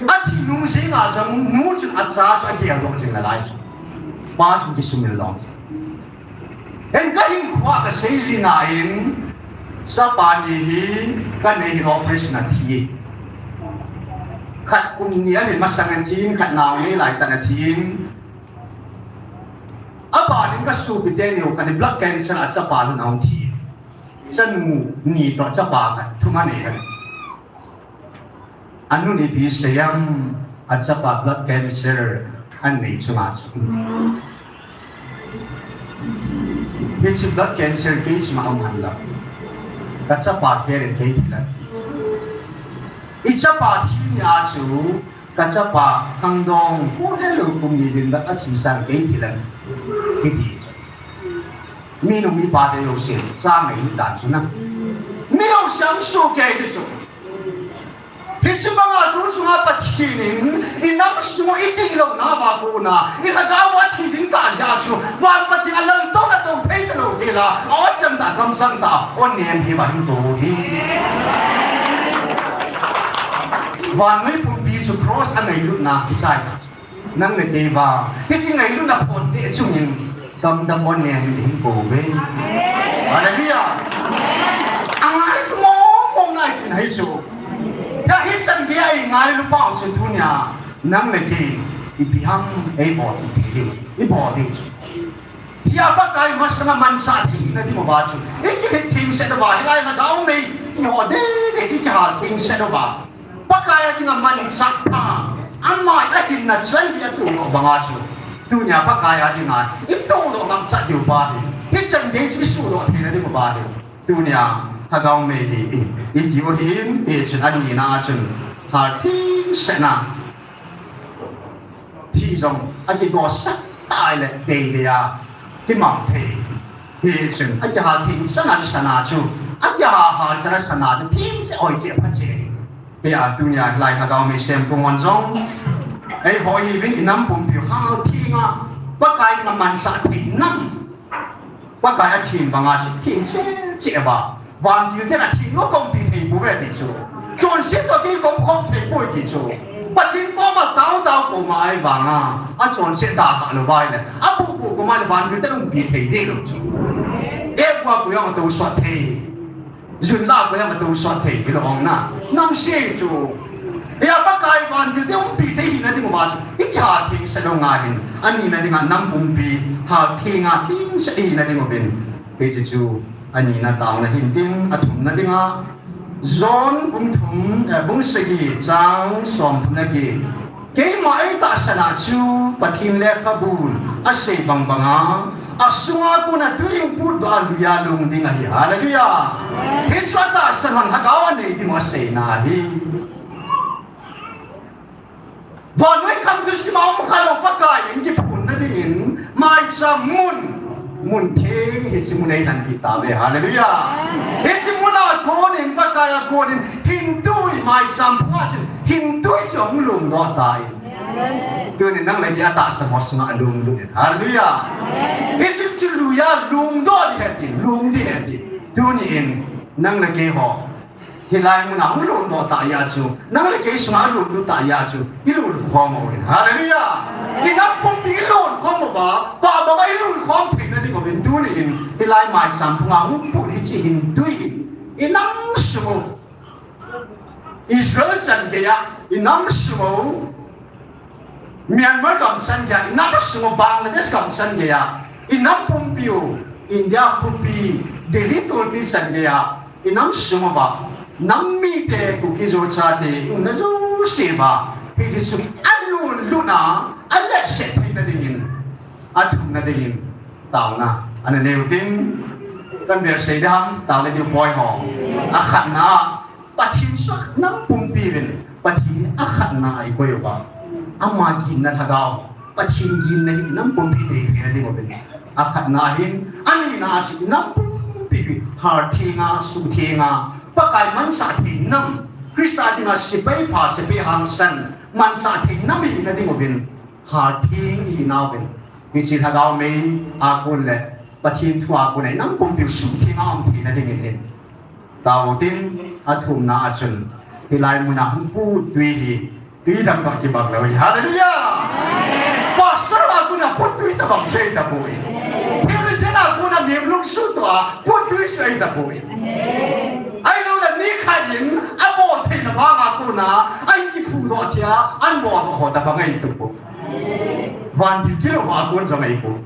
Athi nung jing a jong nu chun acha chu agel doh jing nalai chu. Pa chun kisumil doh jing. Hin kahinkhoa kasei jing in, chapa ni hi kanei hin operation a thi. Khat kum ni alhin masang a thi in, khat nao nei lai tan a thi in. Abanin kasopi teni u khat hi blood cancer a chapa lhun a hung thi. Chanu ni toh chapa khat thum anei khat. Anu in ipi asei em, achapa blood cancer anei chunga chu. Hiche blood cancer kei chunga um henlang. Kachapa kei in kei thi lou. Ichapa thi nia chu, kachapa khangdong, pu helou kum ni din da athi sang kei thi lou. Kiti chu. Minu mipa te jouse, cha ngailut dan chu na. Mi jouse aum soh kei ti chu. Hiche banga tu chunga Pathen in, inam sung u idih louna va kona, ilhagao a thi ding tah jeh a chu, van Pathen a laltouna tou phei talou hel a, a-o chan tah, kamsang tah, o nem hi va hin tou hi. Vannoi pumpi chu cross a ngailutna kichai tah. Nang le kei vang, hiche ngailutna khonte chungin, kamdam o nem in hin kou ve. Hallelujah. Angailu mong mong nai tin ahi chu. Hichan gei a ingailu pau chu tunia, nang le kei. Ipi ham eibol, ipi ding, ibol ding chu. Hia Pakai masanga manchah thei hina ding uva chu, ikilhit thengset uva, hilai Lhagao Mei ti ho dede ikihal thengset uva, Pakai a dinga manchah pha, ama a hinna chan hi atoh banga chu, tunia Pakai a dinga itoh ngam chat diu pa hi, hichan gei chu isuhdoh theina ding uva hi, tunia Lhagao Mei hi i, iti u hin, hichun anina a chun, hal thengsetna thi jong akigosah tai le deidei a kimang thei. Hichun akihal thengsetna sana chu, akihal hal chana sana chu thengse oi che pha che. Hia tunia lai Lhagao Mei semkhom hon jong, eiho hiuvin inam pumpi hal thenga, Pakai dinga manchah thei nam, Pakai athem banga chu thengse che uva, vantil ten athem lou kaumpi thei pouve ti chu, chonset toh kei kaum khom thei poi ti chu, Pathen koma tao tao koma ahivanga, achonset dalha lou uva ahile, abuh buh koma ahile vantil ten umpi thei ding lou chu. Eiho koi jong atousot thei. Jun la koi jong atousot thei hilou hon na. Namse chu. Hia Pakai vantil te umpi thei hina ding uva chu, ikihal thengse lou nga hin, anina dinga nam pumpi hal thenga thengse hina ding uvin, hiche chu anina taona hin tin, athumna dinga John bung thum, eh, bung sagi chang somthum le get. Keima eitahsan a chu Pathen lekhabun asei bang banga, asunga kona tui hung putdoh a luiya lung ding ahi. Hallelujah. Hichu atahsan hon Lhagao anei ding u aseina ahi. Vannoi khang thusim a um khalou Pakai in kiphonna dingin maicham mun, mun theng hiche mun a eilanpi tauve. Hallelujah. Hiche mun a konin, Pakai a konin, hingtui, maicham phunga chun hingtui chu ahung lungdoh tai. Tunin nang le kei atahsan ho sunga alunglut in. Hallelujah. Hiche chu luiya lungdoh ding ahi tin, lung ding ahi tin. Tunin nang le kei ho hilai muna hung lungdoh tah jeh a chu, nang le kei sunga lunglut tah jeh a chu, ilungkhom uvin. Hallelujah. Inam pumpi ilungkhom uva, pabanga ilungkhom theina ding uvin tunin, hilai maicham phunga hung put hiche hingtui in, inam sung u, Israel chan geiya, inam sung u, Myanmar gam chan geiya, inam sung u Bangladesh gam chan geiya, inam pumpi u, India khopi, Delhi tulpi chan geiya, inam sung uva, nam mite Kuki Zo chate, umna jouse uva, hiche chu alunglut a, aletset theina dingin, athumna dingin, taona ana neiu tin, kan bel sei ding ham, taona diu poi ho. Akhatna, Pathen chu inam pumpi uvin, Pathen hi akhatna a ikoi uva, ama ginna lhagao, Pathen ginna hi inam pumpi nei theina ding uvin, akhatna ahin, anina a chu inam pumpi hi hal thenga, suh thenga, Pakai manchah thei nam, Christa dinga sepai pha, sepai hangsan, manchah thei nam ihina ding uvin, hal theng ihina uvin, hiche Lhagao Mei a kon le Pathen thu a kon a inam pumpi u suh thenga um theina dingin hin. Tao tin, athumna a chun, hilai muna hung put tui hi, tui dang toh kibang lou ahi. Hallelujah! Pastor a kon a put tui tabang chu ahitapoi. Theologian a kon a mihem lungsuh toh a put tui chu ahitapoi. Ahilouleh mi khat in abol theina vang a kon a, ahin kiphudoh thei a, ahin boldoh ho tabang ahitapoi. Vantil kilou a kon jong ahipoi.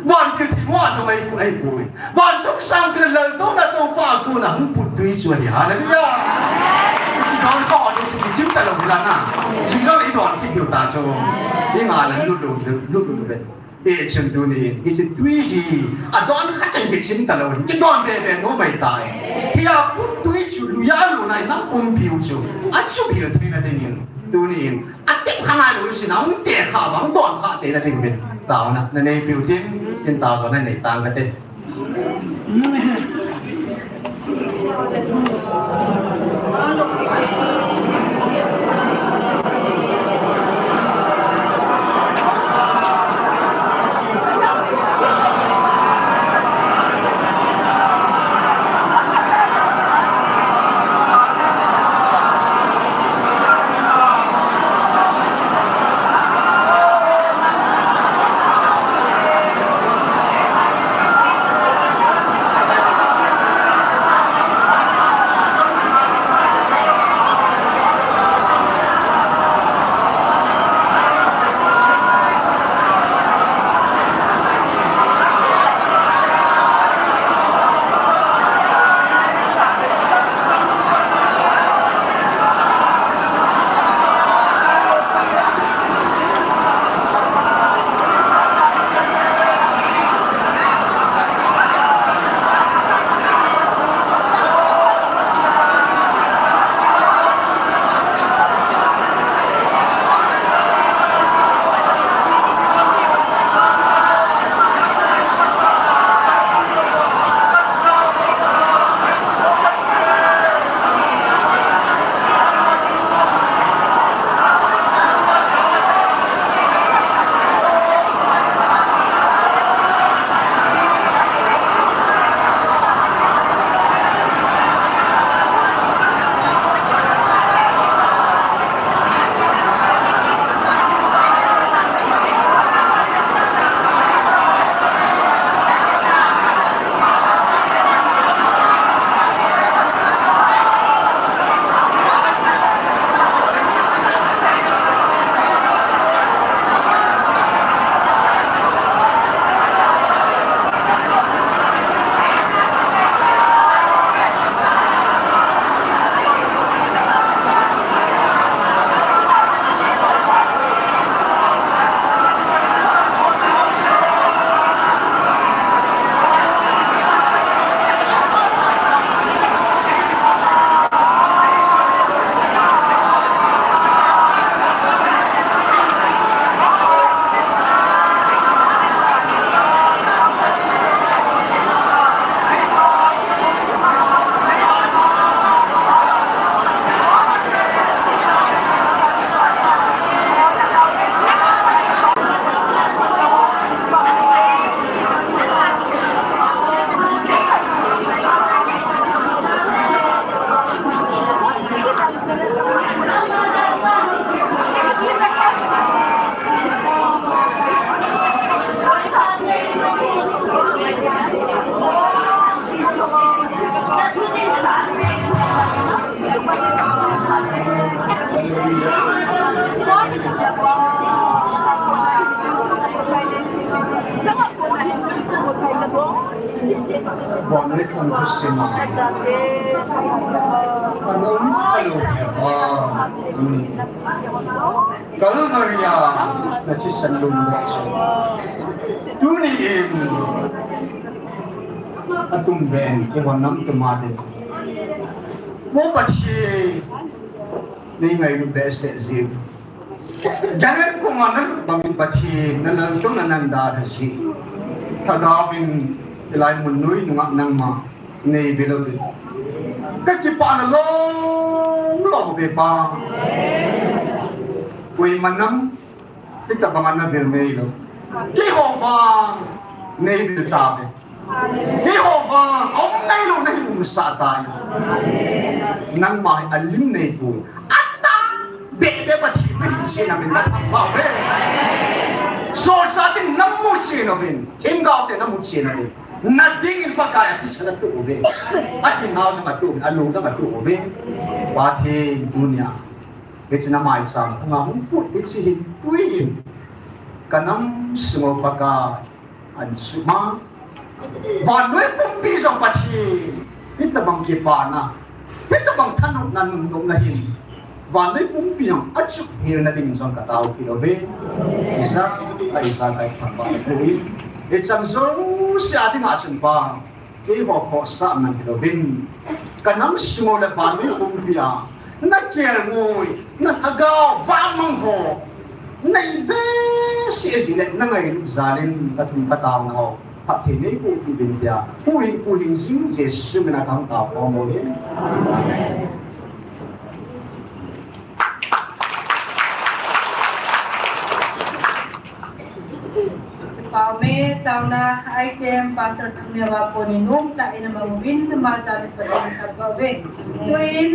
Vantil theng hoa jong ahi, ahipoi. Van chom sang kile laltouna Toupa a kon a hung put tui chu ahi. Hallelujah. Hiche don kha ho chu kichim talou hilang a. Jing jong le idon kit diu ta chu. Inga le lut lut lut lut lut. Hichun tunin, hiche tui hi, adon khat chan kichim talou, kidon be be nom ahitai. Hia put tui chu luiya luna inam pumpi u chu, achubil theina dingin, tunin, atep kha nailou sin a, hung tekha vang don kha theina dingin, taona nanei piu tin, tin taona nanei tang kate. Calvary a na thisan lungdon chu tuni in atum ven kihon nam tuma din. Mo Pathen, nei ngailu behseh jing. Janen kong anan bangin Pathen na laltouna nan dalha jing. Thagau in hilai mun noi nunga nangma nei vil uvin. Ka kipana lom lom uve Pa. Koima nam hitabang ana vil nei lou. Keiho vang nei vil tauve. Keiho vang um nei lou na hi umsah tai. Nangma hi alim nei poi. Atam behbeh Pathen na hi sina min na thangvah uve. Solchah tin na mu sina uvin. Themgao te na mu sina uvin. Na dingin Pakai a thisan atoh uve. Ahinau jong atoh uve, alung jong atoh uve. Pathen tunia hiche na maicham khanga hung put hiche hin tui hin ka nam sung uva Pakai ahin suma. Vannoi pumpi jong Pathen hitabang kipana, hitabang thanopna nungnopna hin vannoi pumpi jong achup hel na ding jong ka tao kit uve. Isaac, a Isaac a ithangvah na thu hi. Hicheng jouse a dinga chun Pa, keiho khohsah man hilouvin, ka nam sung u le vannoi pumpi a na kelngoi, na thagau vangmang ho nei behseh jing le na ngailut jal in ka thum ka taona ho phatthei nei boh peh ding tia, huhhing huhhing jing Jesu min a ka hung tao khom uve. Amen. Pau me taona item Pastor Thangneova konin umtah in amang uvin, ama jal in Pathen thangvah uve. Tuin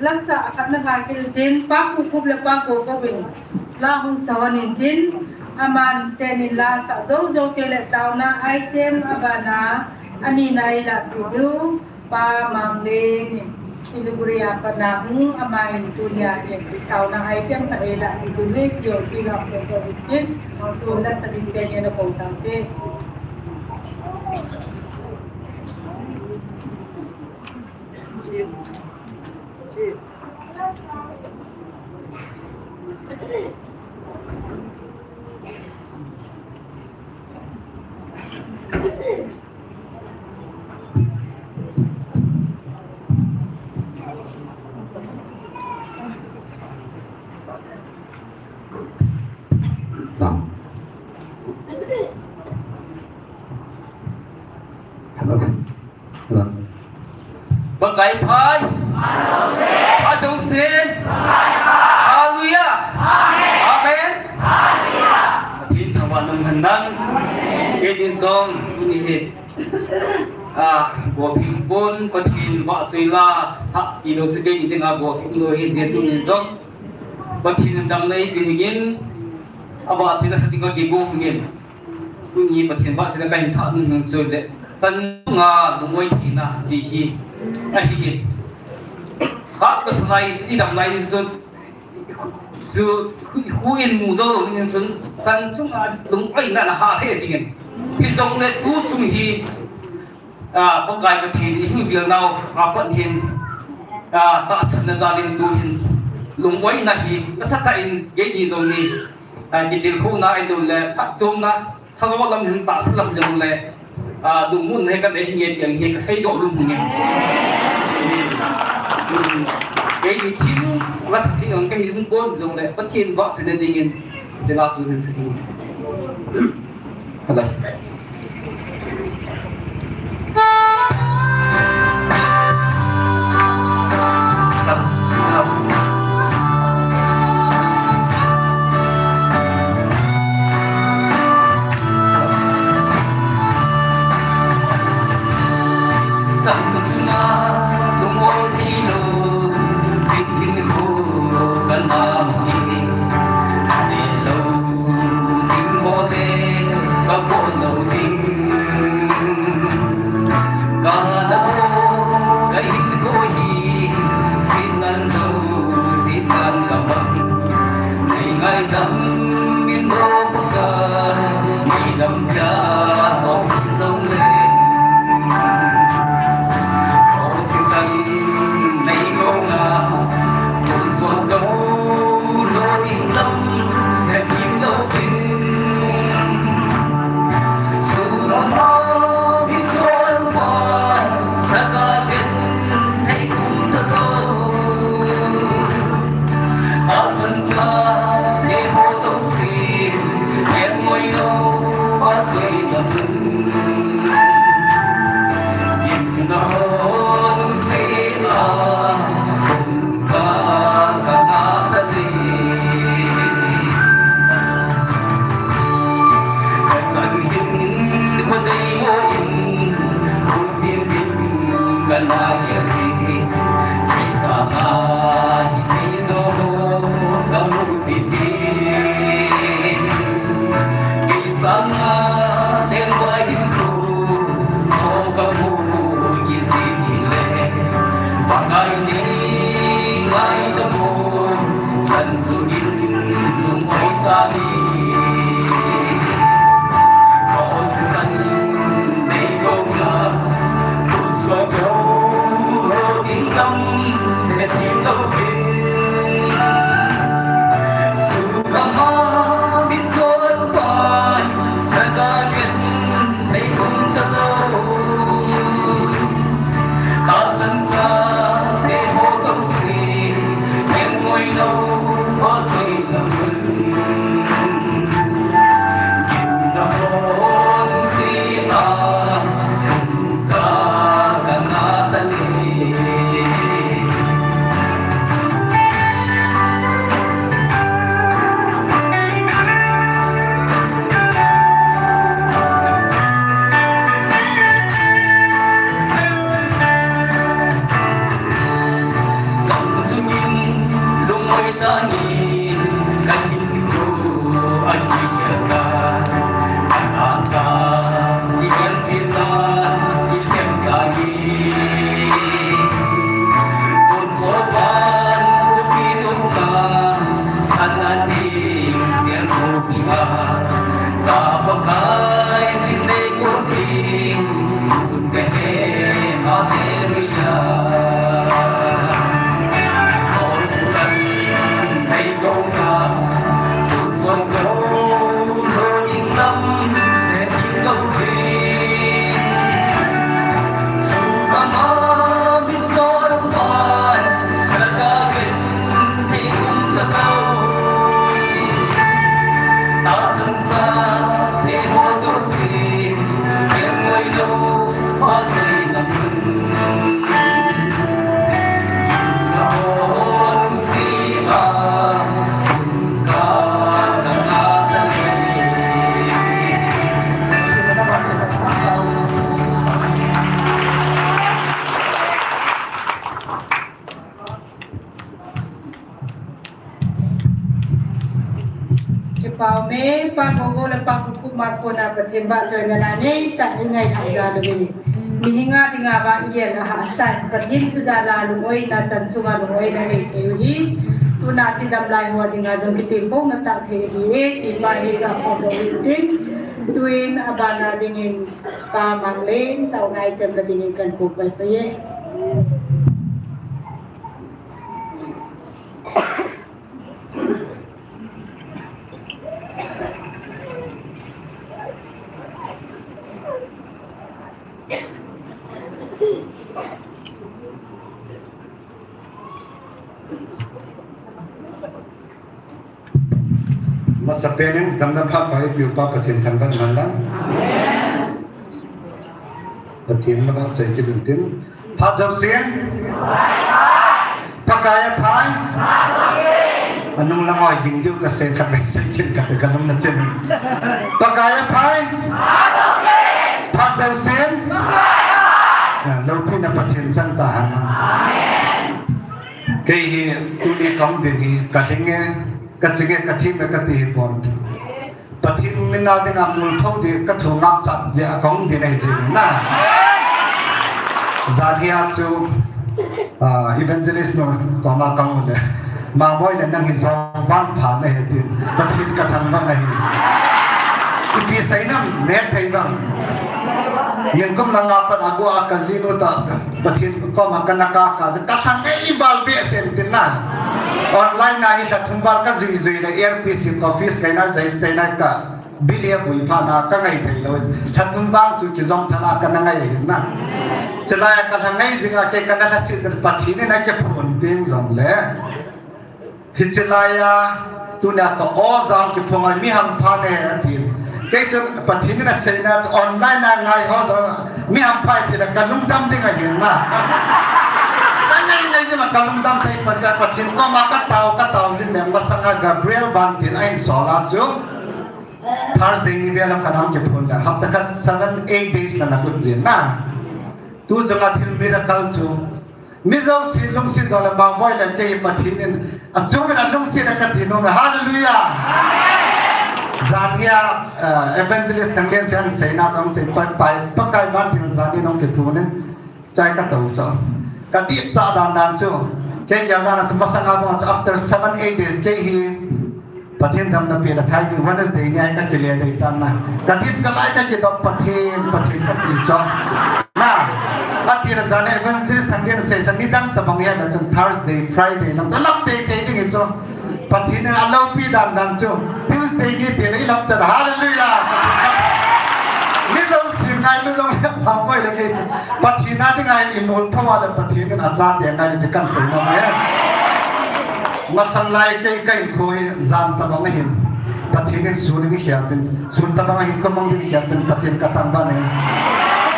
lasa akhat na lha kit utin, Pa Kukup le Pa Kokop in la hung sa hon intin, aman ten in la sah jou jou teng le taona item abana anina eilahpeh diu Pa Mangleng in Siliguri a pat na hung, aman tunia hin taona item khat eilahpeh diu ahi ti ho ti la hung sa hon intin, tun lasa ding teni ana kou taute. Pakai pha. Pha jouse. Hallelujah. Amen. Pathen thangvah in umhen lang. Kei din jong tuni hi, ah, golhing pon Pathen vahchoi la sah tilou se, kei dinga golhing lou hi, hijeh chun tuni jong Pathen in damna eipeh hih in, avahchoi la sah ding kakigo hih in. Tuni Pathen vahchoina kahin sah nung nung chu le, chan chunga lungoi theina ti hi ahi in. Khat ka sa lai, i dam lai ding chun, chu, khu, khu in mu jou lou ding chun, chan chunga lungoina na ha he jing in. Hijongle tu chung hi, ah, Pakai Pathen i hung vil nau a pat hin, ah, tahsanna jal in tu hin lungoina hi, nasatah in kei ni jong hi, ah, kitilkhouna ahilouleh, phatchomna, thagau lam hin tahsa lam jongle, ah, lungmonna hi kanei hinge ti hi kaseidoh lum hinge. Kei ni thil, lasa thil jong kahi lung pon jongle, Pathen vahchoina dingin, sila chu hin sa hinge. Hello. Kipah ume, Pa Gogo le Pa Kuku ma kona Pathen vahchoina la neitah in ngai hah jal uvin. Mihinga dinga vang igel ahahsa in, Pathen thu jal a lungoina, chan chunga lungoina nei thei u hi. Tuna tidam lai ho dinga jong kiti khom na tah thei ahi e, ti pa hi ga phongdoh u hitin. Tuin abana dingin Pa Mangleng, taona item ba dingin kan kup pai pai e. Masapen in damna phat pha eipeu pa Pathen thangvah in umhen lang. Pathen in vahchoi kit intin. Phat jousen. Pakai aphai. Anung lang oi ging diu kasei khat kasei kit khat kalung na chen. Pakai aphai. Phat jousen. Loupina Pathen chang tahen. Kei hi tuni kahung din hi kalhing e, kaching e, kathim e kati hi pon. Pathen mina dinga mul thou di kathu ngap chat jeh a kahung din ahi jeh in na. Jan hia chu, ah, evangelist nu koma kahung le. Mangboi le nang hi jong vangpha nahi tin. Pathen kathangvah nahi. Ipi seinam nehthei vang. Nikum langa pat a go a kajinu ta. Pathen koma kana kaka, kalhang ngei val behseh in tin na. Online a hi lha thum val kajui jui le A R P C office kaina jai, jaina ka bill a bui phat na kangai thei lou. Lha thum val chu kijong thala kana ngai hin na. Chulai a kalhang ngei jing a kei kana lhasit Pathen in akiphon peng jong le. Hiche laiya, tunia ka o jong kiphong a mi hampha ne, ati. Kei chun Pathen in aseina chu online a ngai ho jong mi hampha ati le kalungdam ding ahi na. Kangai ngai jing a kalungdam thei pan cha Pathen koma katao, katao jing le masanga Gabriel Bantin ahin sol a chu. Thursday ni vel a kanam kiphon le hapta khat seven, eight days la na lut jin na. Tu chunga thil miracle chu mi jouse lungset jongle, Mangboi le kei Pathen in achung in alungset e kati nom e. Hallelujah. Janhia, eh, Evangelist Thanglian sian seina chang sei pa, pa, Pakai ban thil janhi nong kiphu ne. Chai ka tou chu. Ka dip cha dan dan chu. Kei ya dan chu masanga bang chu after seven, eight days kei hi Pathen damna pi la thai ni Wednesday ni ai ka kile dei tan na. Ka dip ka lai ka kidop Pathen, Pathen ka ti chu. Na. Ati la jana Evangelist Thanglian sei sa ni dang tabang ya la chun Thursday, Friday lam cha lam tei tei ding chu. Pathen in aloupi dan dan chu Tuesday ni te lei lam cha. Hallelujah. Mi jouse ngai mi jouse Mangboi le kei chu. Pathen a dinga imul phawa le Pathen in achate ngai le kan sei nom e. Masang lai kei ka hinkho hi jan tabang ahin. Pathen in sun in khel pin, sun tabang ahin ko mang din khel pin Pathen ka tangban e.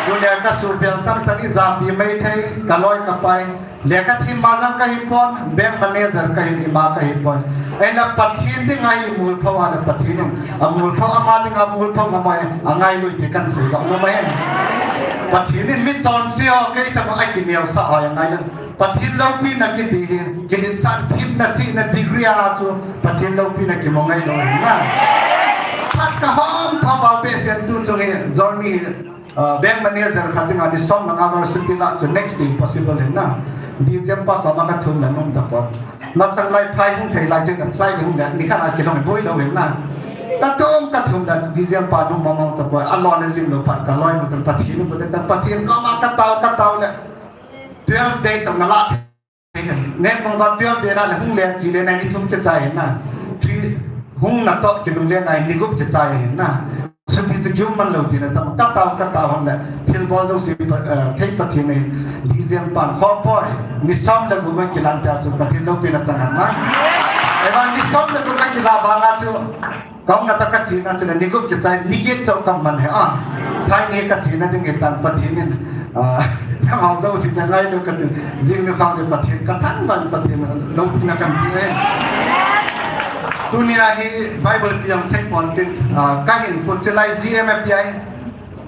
Tuni a ka su bel tam tani japi mai thei, ka loi ka pai. Lekha thim ma jang ka hi pon, bank manager ka hi, ima ka hi pon. Ahinla Pathen dinga imul phawa le Pathen in amul phawa, ama dinga mul phawa ma mai, angai lui ti kan sei ka ma mai. Pathen in mi chonse ho kei ta ma a kineo sa ho angai le. Pathen loupina kiti hi, kilinsan thimna chihna degree a chu Pathen loupina kimu ngai lou ahi na. Phat ka hom thou val behseh in tu chung hi, journey hi, ah, bank manager khat dinga ni som le nga val suti la chu next to impossible ahi na. December koma ka thum le nung ta pon. Masang lai phai hung thei lai chu na phai hung le, ni khat a kilong boi lou ahi na. Ka thum ka thum le December nung mong mong ta pon. Alon le jing lou phat ka loi mu tan Pathen bu le tan Pathen koma ka tao ka tao le. Twelve days of na la. Nek mong ba twelve day la le hung le chi le na ni thum kichai na. Three hung na to kilung le na ni gup kichai na. Suti chu kium man lou ti na tam. Ka tao ka tao hon le. Thil bol jouse pa, eh, thei Pathen e. December kho poi. Ni som le gup kilan ta chu Pathen loupina chang na. Eva ni som le gup kila ba na chu. Kong na ta ka china chu le ni gup kichai ni get chau kam man he a. Thai ni ka china ding e tan Pathen in, ah, na mau jouse na ngai lou ka tu. Jing ni khang de Pathen ka thangban Pathen loupina kan pi e. Tuni a hi Bible piang sek pon tin, ah, ka hinkho chilai G M F D I.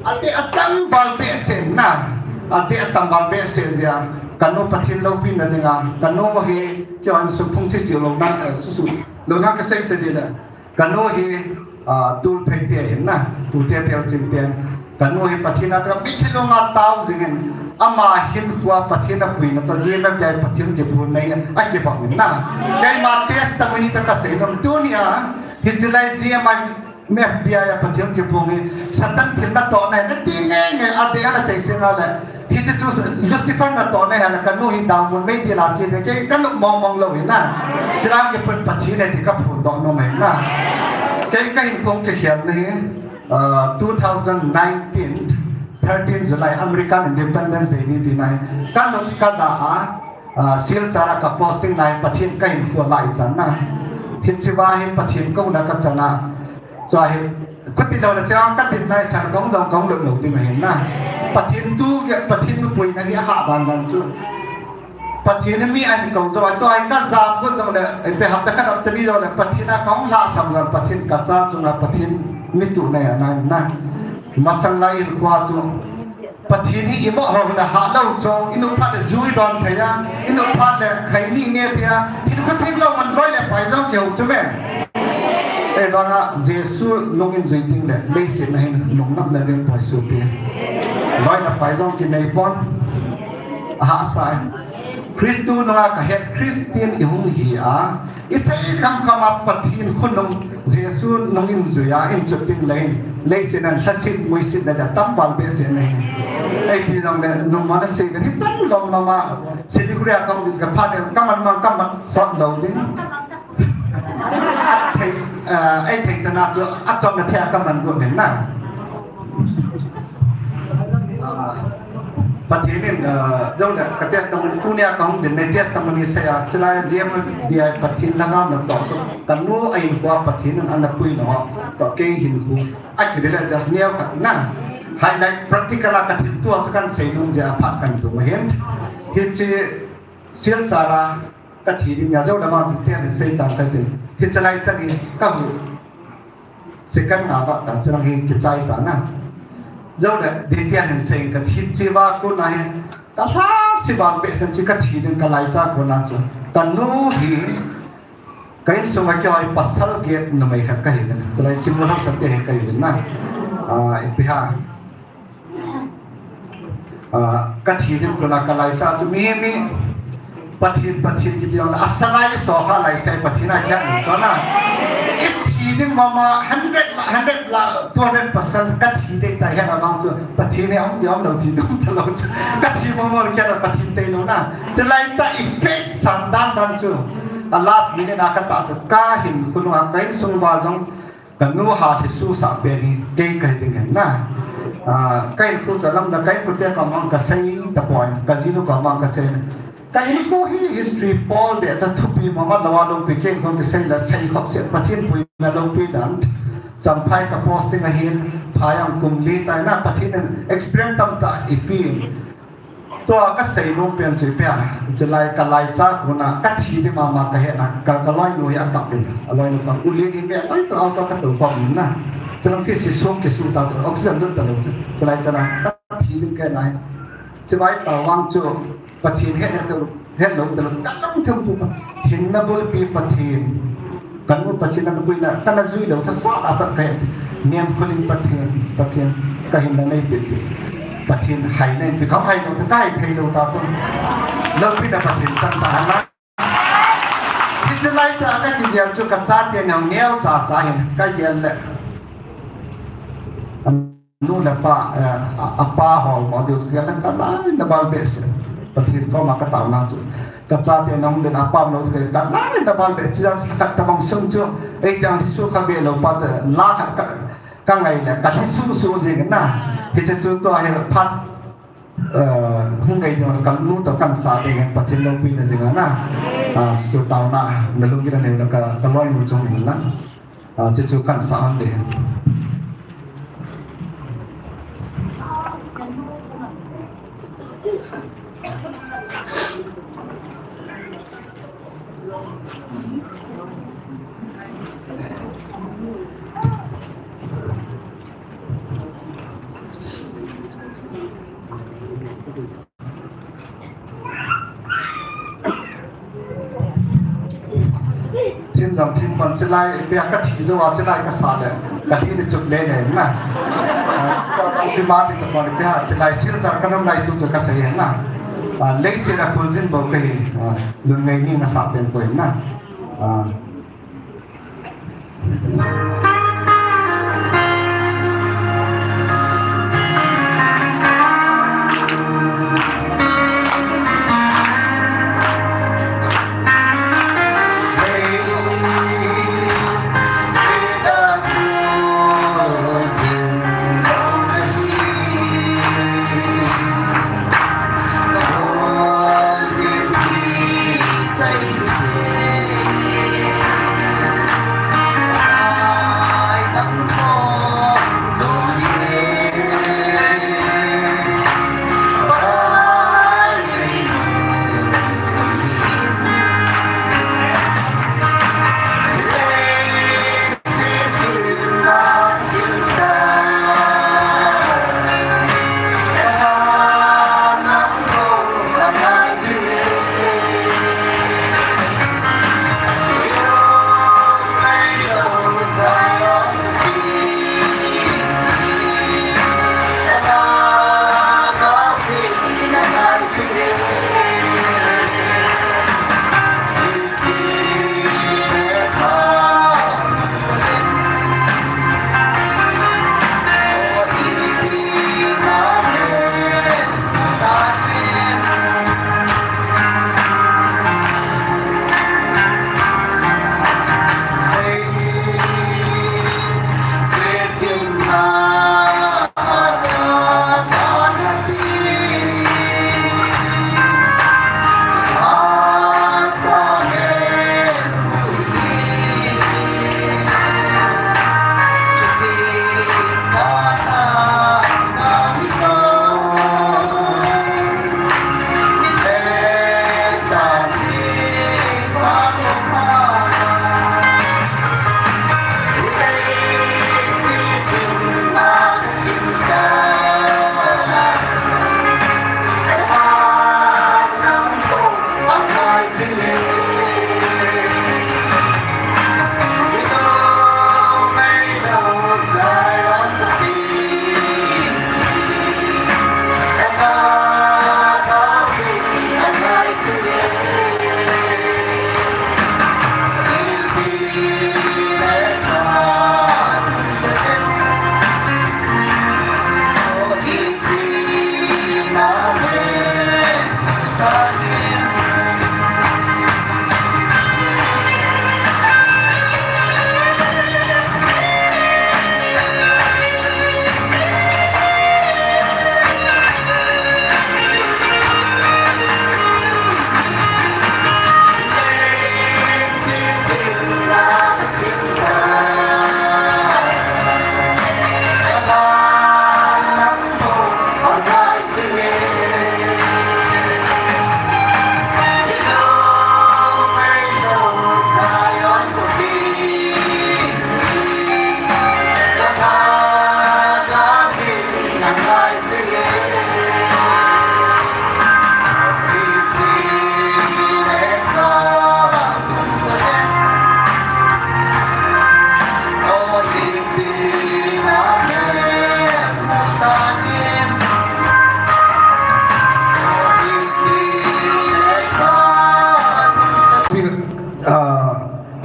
Ati atam val behseh na. Ati atam val behseh jia. Ka nu Pathen loupina dinga. Ka nu hi kio an su phung si si lou na, eh, su su. Lou na ka sei te di le. Ka nu hi, ah, tul thei te ahin na, tul te tel sin te. Ka nu hi Pathen a ka mitlhi lunga tao jing in, ama hinkho a Pathen a puina ta jing na jai Pathen kiphun nei a kibang in na. Keima testimony ta ka sei nom tuni a, hiche lai G M I M F D I a Pathen kiphun hi, Satan thil na toh na, na ti nge nge a de ana sei sing a le. Hiche chu Lucifer na toh na hi a le ka nu hi dau mun mei ti la chi de ke ka nu mong mong lou hi na. Chilang kipun Pathen e ti ka phun doh nom e na. Kei ka hinkho kikhel na hi, ah, two thousand nineteen, thirteen July, American Independence Day ni ti na hi. Ka nu ka da a, ah, Silchar a ka posting lai Pathen ka hinkho lai ta na. Hiche va hi Pathen ko na ka chana. Chua hi, khuti lou le chang ka tin nai san kong jong kong lut lou ding ahin na. Pathen tu ge, Pathen mi puina hi a ha ban ban chu. Pathen mi ahin kong jong, a tua hi ka jam ko jong le, ai pe hapta khat hapta ni jong le, Pathen a kong la sam jong, Pathen ka cha chunga Pathen mi tu nai a na na. Masang lai in kua chu. Pathen hi imo ho na ha lou chong, inu phat le jui don thei a, inu phat le khai ni nge thei a, hin kho thik lou man loi le pai jong keu chu me. E banga Jesu nung in jui ting le, leiset na hin nung nam na ring pai su pi. Loi na pai jong ki nei pon. A ha sai. Christu nunga ka het Christian i hung hi a, I thei kham kham a Pathen khonung Jesu nung in jui a, in chut ding le in, leiset nan lhasit, muisit na da tam val behseh na hi. Ei pi jong le, nung ma na sei ve, hi chan lom lom a, Siliguri a kong jis ka phat el, ka man mang, ka man sot lou ding. A thei, eh, ei thei chana chu, a chom na thei a ka man gu den na. Ah, Pathen in, ah, jong le ka testimony, tunia ka hung din nei testimony sei a, chulai G M F D I Pathen lhagao na toh, ka nu a in kua Pathen in ana pui no, toh kei hin hu, a kile le just neo khat na. Highlight practical a ka thil tua chu kan sei nung jeh a phat kan tu hin. Hiche Silchar a ka thi ding nia jo le ma chu tia le sei ta ka tin. Hiche lai chan in ka hu. Second nga ba ta chang hi kichai ta na. Jou le, ditian hin sei ka thi chiva kona hi. Ka lhasi vang behseh chu ka thi ding ka laicha kona chu. Ka nu hi, ka insung a kihoi pasal get numei khat ka hi ding. Chulai Simulhang sate hi ka hi ding na. Ah, ipi ham. Ah, ka thi ding kona ka laicha chu mi, mi, Pathen, Pathen kiti jong le, asalai so kha lai sai Pathen a kiat ni chona. I thi ding mama hundred la, hundred la, two hundred percent ka thi ding tai hen abang chu. Pathen e om ti om lo ti dum ta lo chu. Ka thi mama kiat Pathen te lo na. Chulai ta effect san dan dan chu. A last minute a ka ta sa ka hin kunu a ka insung uva jong Ka nu hatthei susah pen hi kei ka hi ding ahi na. Ah, ka inkote lam na ka inkote koma ka sei tapon, ka jinu koma ka sei. Ka inko hi history pol behseh thupi mama lou a loupi kei kon ka sei la sei khop se Pathen puina loupi dan. Champhai ka posting ahin, phai ang kum li tai na Pathen in experience tamtah eipeh. Tua ka seinom pen chu ipi ham, chulai ka laicha kona ka thi ding mama ka hena, ka, ka loinu hi atah in, a loinu pa, u Lin hi me loi to auto ka tou pa um na. Chulang sisi sum kisu ta chu, oxygen lut ta lou chu, chulai chan a ka thi ding ka hena. Chulai ta vang chu, Pathen het, het lou, het lou ta lou chu, ka long thempu pa, hinna bolpi Pathen. Ka nu Pathen a ka puina, ka na jui lou, thasot a pat ka hin. Niam khuling Pathen, Pathen, ka hinna nei pe pe. Pathen hai nei pe, ka hai lou, ka hai thei lou ta chu. Loupina Pathen chan ta hana. Hiche lai ta ka kigel chu ka chate neo neo cha cha hin, ka gel le. Nu le pa, eh, a, apa ho mo diu ka la ka la na bal behseh. Pathen koma ka taona chu. Ka chate nong le apa mo diu ka la na bal behseh. Chia khat tabang sung chu. Ei dang su kha be lou pa chu. La khat ka, ka ngai le ka hi su su jing na. Hiche chu tua hi phat, eh, hung ngai ding ka nu to kan sa ding Pathen loupina ding na. Ah, su taona na lung ki na ne ka, ka loinu chung na. Ah, chu chu kan sa an de. Thim jong thim pon chilai, ipi a ka thi jou a chilai ka sa le, ka thi ni chuk le le na. Ah, ka bang chi ma ti ka pon ipi a chilai Silchar ka nom lai thu chu ka sei na. Ah, leiset a khuljin bou ka hi, ah, lungneini na sa pen koi na. Ah.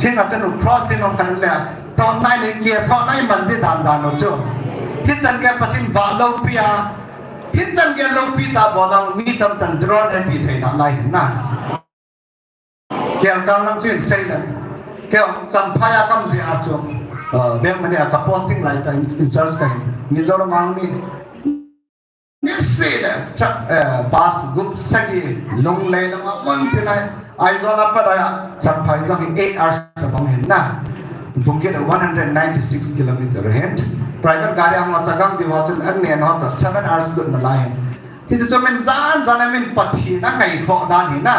Thing a chanu cross ding nong khan le, thon nai ni kia, thon nai man di dan dan no chu. Hichan kia Pathen va lo pia, hichan kia lo pi ta bo lang mi tam tan drone he ti thei na lai hin na. Kia kang nang chin sei le. Kia Champhai a kam je a chu. Uh, Beng mani a ka posting lai ka in, in charge ka hin. Mizoram ang ni. Nisi le, cha, eh, bus group sagi, Lunglei lama mun ti lai, Aizawl a pat a, Champhai jong hi eight hours a bang hin na. Bungkit one hundred ninety-six kilometer hin. Private gari ang chagam di wa chun an ne no ta seven hours lut na lai hin. Hiti chu min jan jan a min Pathen a ngai kho dan hi na.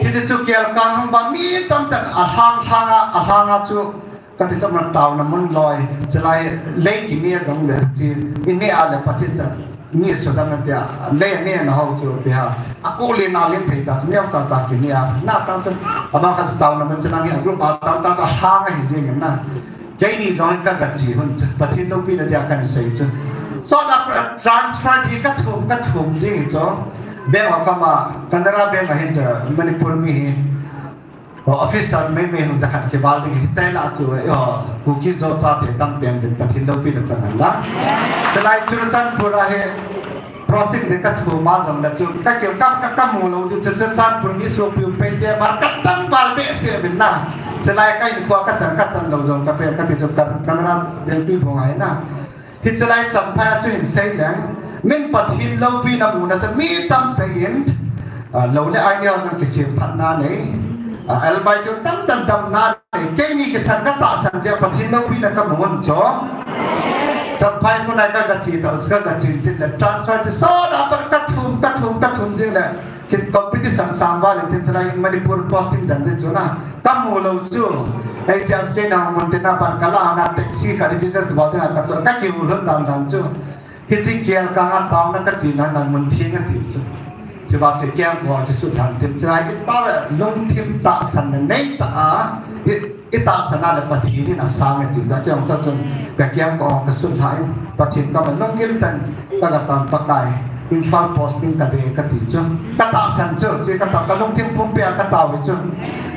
Hiti chu kel kang hung ba mi tam tan a hlang hlang a, a hlang a chu Kati sap na tauna mun loi, chulai lei kini a jong le chi, ini a le Pathen ta, ni so dam na tia, lei ni na ho chu pi ha. A ko le na len thei ta, ni cha cha kini a, na ta chu, a ba ka tauna mun chu na ni a group a ta ta cha ha nga hi jing na. Kei ni jong ka ka chi hun chu, Pathen lo pi na tia kan sei chu. So na transfer di ka thum, ka thum jing chu. Bank of Kama, Canara Bank a hin ta, Manipur mi hi. Officer mei mei hung jakhat kibal ding hi chai la chu, eh, Kuki Zo chate tam pen din Pathen lopi na chan la. Chulai Churachandpur a hi posting ding ka thum a jong la chu, ka kil ka, ka, ka mu lo ding chu, Churachandpur mi sopi um pei te ma ka tam bal be se bin na. Chulai ka in khua ka chan, ka chan lo jong ka pe, ka ti chu ka, ka na den pi bong ai na. Hichulai Champhai a chu hin sei leng, min Pathen lopi na mu na sa mi tam te in, ah, lo le ai neo nang kisem phat na nei, ah, elbai tu tam tam tam na nei, kei ni kisan ka tahsan je Pathen lopi na ka mu ngon cho. Champhai ko nai ka ka chi ta, ka ka chin tin le, transfer ti so da pa ka thum, ka thum, ka thum jing le, Ki competition sang val in tin chulai Manipur posting dan tin chu na. Ka mu lo chu. Ei chia chu kei na mun tin na pan ka la na taxi ka business val tin na ka chu ka ki u lhun dan dan chu. Hichi kial ka nga tao na ka chi na na mun thi na ti chu. Chi ba chi kial ko chi su dan tin chulai i tao lungthim tahsan na nei ta a. I I tahsan a le Pathen in asang e ti ja kei ong cha chun ka kiang ko ka sun lha in Pathen ka man long gil tan ka ga tam Pakai Imphal posting ka de ka ti chu ka tahsan chu chi ka tam ka lungthim pumpi a ka tao chu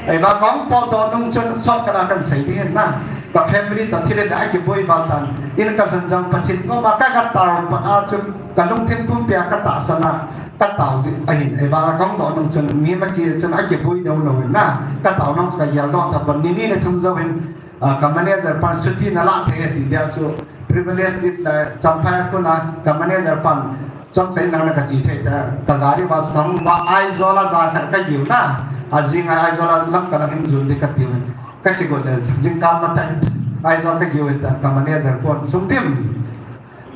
ei ba kong po to nung chun sot ka na kan sei di hin na ka family to thil le a ki boi ba tan in ka lhun jong Pathen ko ma ka ka tao pa a chu ka lungthim pumpi a ka tahsan a Ka tao ji ahin, ei vang a kong doh nung chun, mi ma ki chun a kibui deu lo in na. Ka tao nung chu ka gel doh ta pon, ni ni le thum jou in, ah, ka manager pan suti na la thei ti dia chu, privilege leave la Champhai a kona, ka manager pan, chom thei nang na ka chi thei ta, ka gari va chu ka hung va Aizawl a jan khat ka giu na, a jing a Aizawl a lam ka la hin jun di ka tiu in, ka kigot le, jingkah ma ta in, Aizawl ka giu in ta, ka manager pon, lungthim.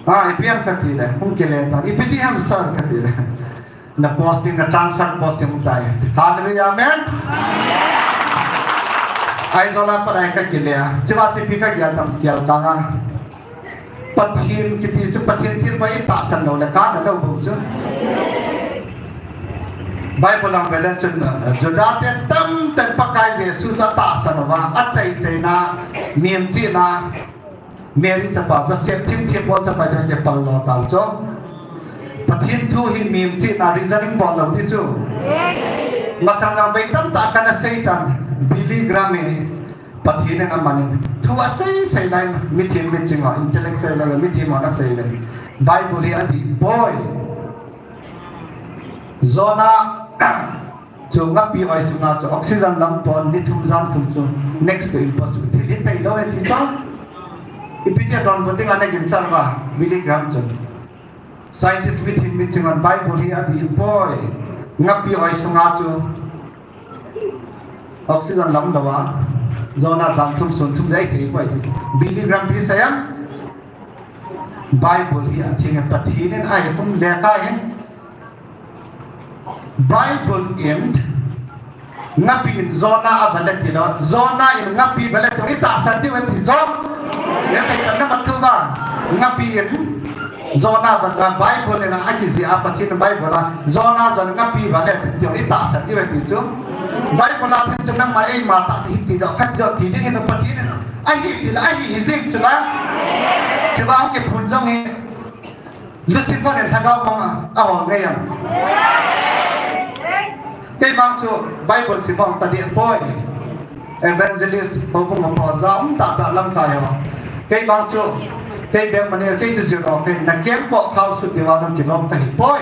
Ah, ipi ham ka ti le, hung kile ta, ipi ti ham sir ka ti le. Na posting, na transfer posting hung tai. Hallelujah, amen. Aizawl a pat a ka kile a. Chiva chipi ka gel tam gel ta nga. Pathen kiti chu Pathen thil pa i tahsan lo le ka na lo bu chu. Bible ang velen chun, uh, Juda te tam ten Pakai Jesu chu tahsan lo va, a chai chai na, niam chi na, Mary chapa, Joseph thim thim bol chapa, ja ke pal lo tau cho. Pathen thu hi mim chi na reasoning bol lo ti chu. Masang na bei tam ta ka na sei tan, Billy Graham hi Pathen in aman in. Thu a sei sei lai, mi thim mi ching ho, intellectual lai, mi thim ho na sei lai. Bible hi a di boy. Jonah Chu ngapi oi sunga chu oxygen lam pon ni thum jan thum chu next to impossible. Thil hi thei lou e ti chu. Ipi tia donbut ding a na ginchat uva, Billy Graham chun. Scientist mitin miching hon Bible hi adih poi. Ngapi oi sunga chu oxygen lam lou a, jona jan thum sun thum dei thei poi. Billy Graham pi sayang. Bible hi atheng e, Pathen in ahi kum lekha hin. Bible in ngapi in jona avale ti lou, jona in ngapi vale ti, itahsan diu ti jo. Ya thei ta na matu ba, ngapi in jona vale, Bible in akijih a Pathen Bible a, jona jon ngapi vale ti, itahsan diu ti chu. Bible a thil chu nangma eima tahsan hiti lou, khat jo ti ding in Pathen in. Ahi ti la, ahi hi jing chu la. Chuba hung kiphun jong hi. Lucifer in lhagao mong a, ahol ngei am. Kei bang chu Bible sim mong ta ding poi. Evangelist, ho bung ho pa ja um ta ta lam ta yo. Kei bang chu, kei beng mani, kei chu zero, kei na kem po khao su ti va dam ki lom ta hi poi.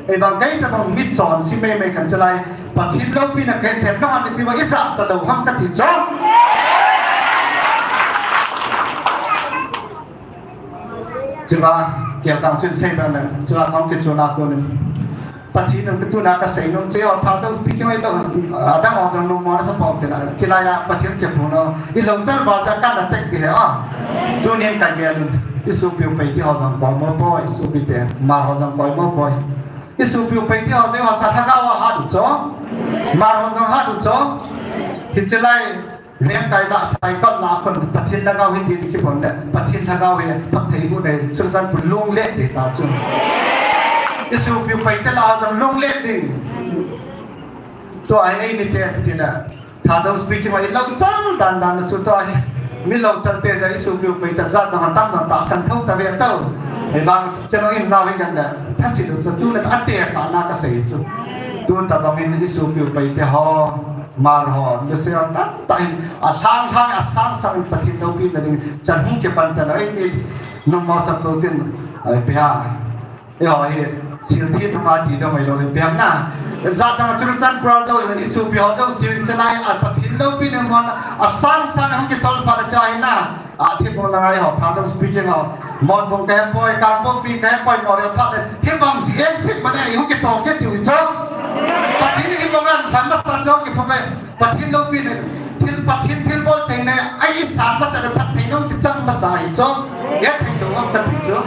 Kei bang kei ta bang mit chon si mei mei kan chalai. Pathen loupina kei them na han ni pi ba i ja cha lou ham ka ti chon. Chuba, kial tang chun sei dan le, chuba kong kichuna ko ni. Pathen in kituna kasei nom che o, Thadou speaking oi to, adang o jong nom mo na sa pom te na, chilai a Pathen kipu no, i lou chal ba ta ka na tek bi he o. Tunin ka gel in, i supiu pei ti ho jong koi mo poi, i supi te, ma ho jong koi mo poi. I supiu pei ti ho jong sa tha ka wa ha du cho, ma ho jong ha du cho. Hi chilai, Rem kai la, cycle la, kon Pathen lhagao hi tin kibon le, Pathen lhagao hi phatthei bu nei, churachandpur lunglet ding ta chu. I supiu pei te la jong lunglet ding. Tua hi ei mi te ti le, Thadou speaking wa i lou chal dan dan chu tua hi. Mi lou chal te ja i supiu pei ta jat na tam na tahsan thou ta ve tau. Ei bang cheno in na ve kan le, thasi lou chu tu le ate ta na kasei chu. Tu ta bang in i supiu pei te ho. Mar ho, Lucifer tam ta in, alhang lhang, asang sang in Pathen loupina ding, chan hung kipan ta lou, ei, nom mo sa ko tin, ei, pia. Ei ho, ei, sil thi tu ma ti dong mai lou, ei, pia na. Jat dang churachandpur jong, i supi ho jong, sil chalai, a Pathen loupina mo, asang sang hung kitol pa cha hi na. A, thibung la ngai ho, Thadou speaking ho. Mon bung kahe poi, Kangpokpi kahe poi, Moreh phat le. Thibung si en sik mane, i hu ki to ke tiu cho. Pathen ni bung an tham masa cho ki pha me. Pathen loupina, thil Pathen thilbol thei ne, ai i san masa le phat thei nom ki chang masa hi cho. Ya thei lo ngam ta pi cho.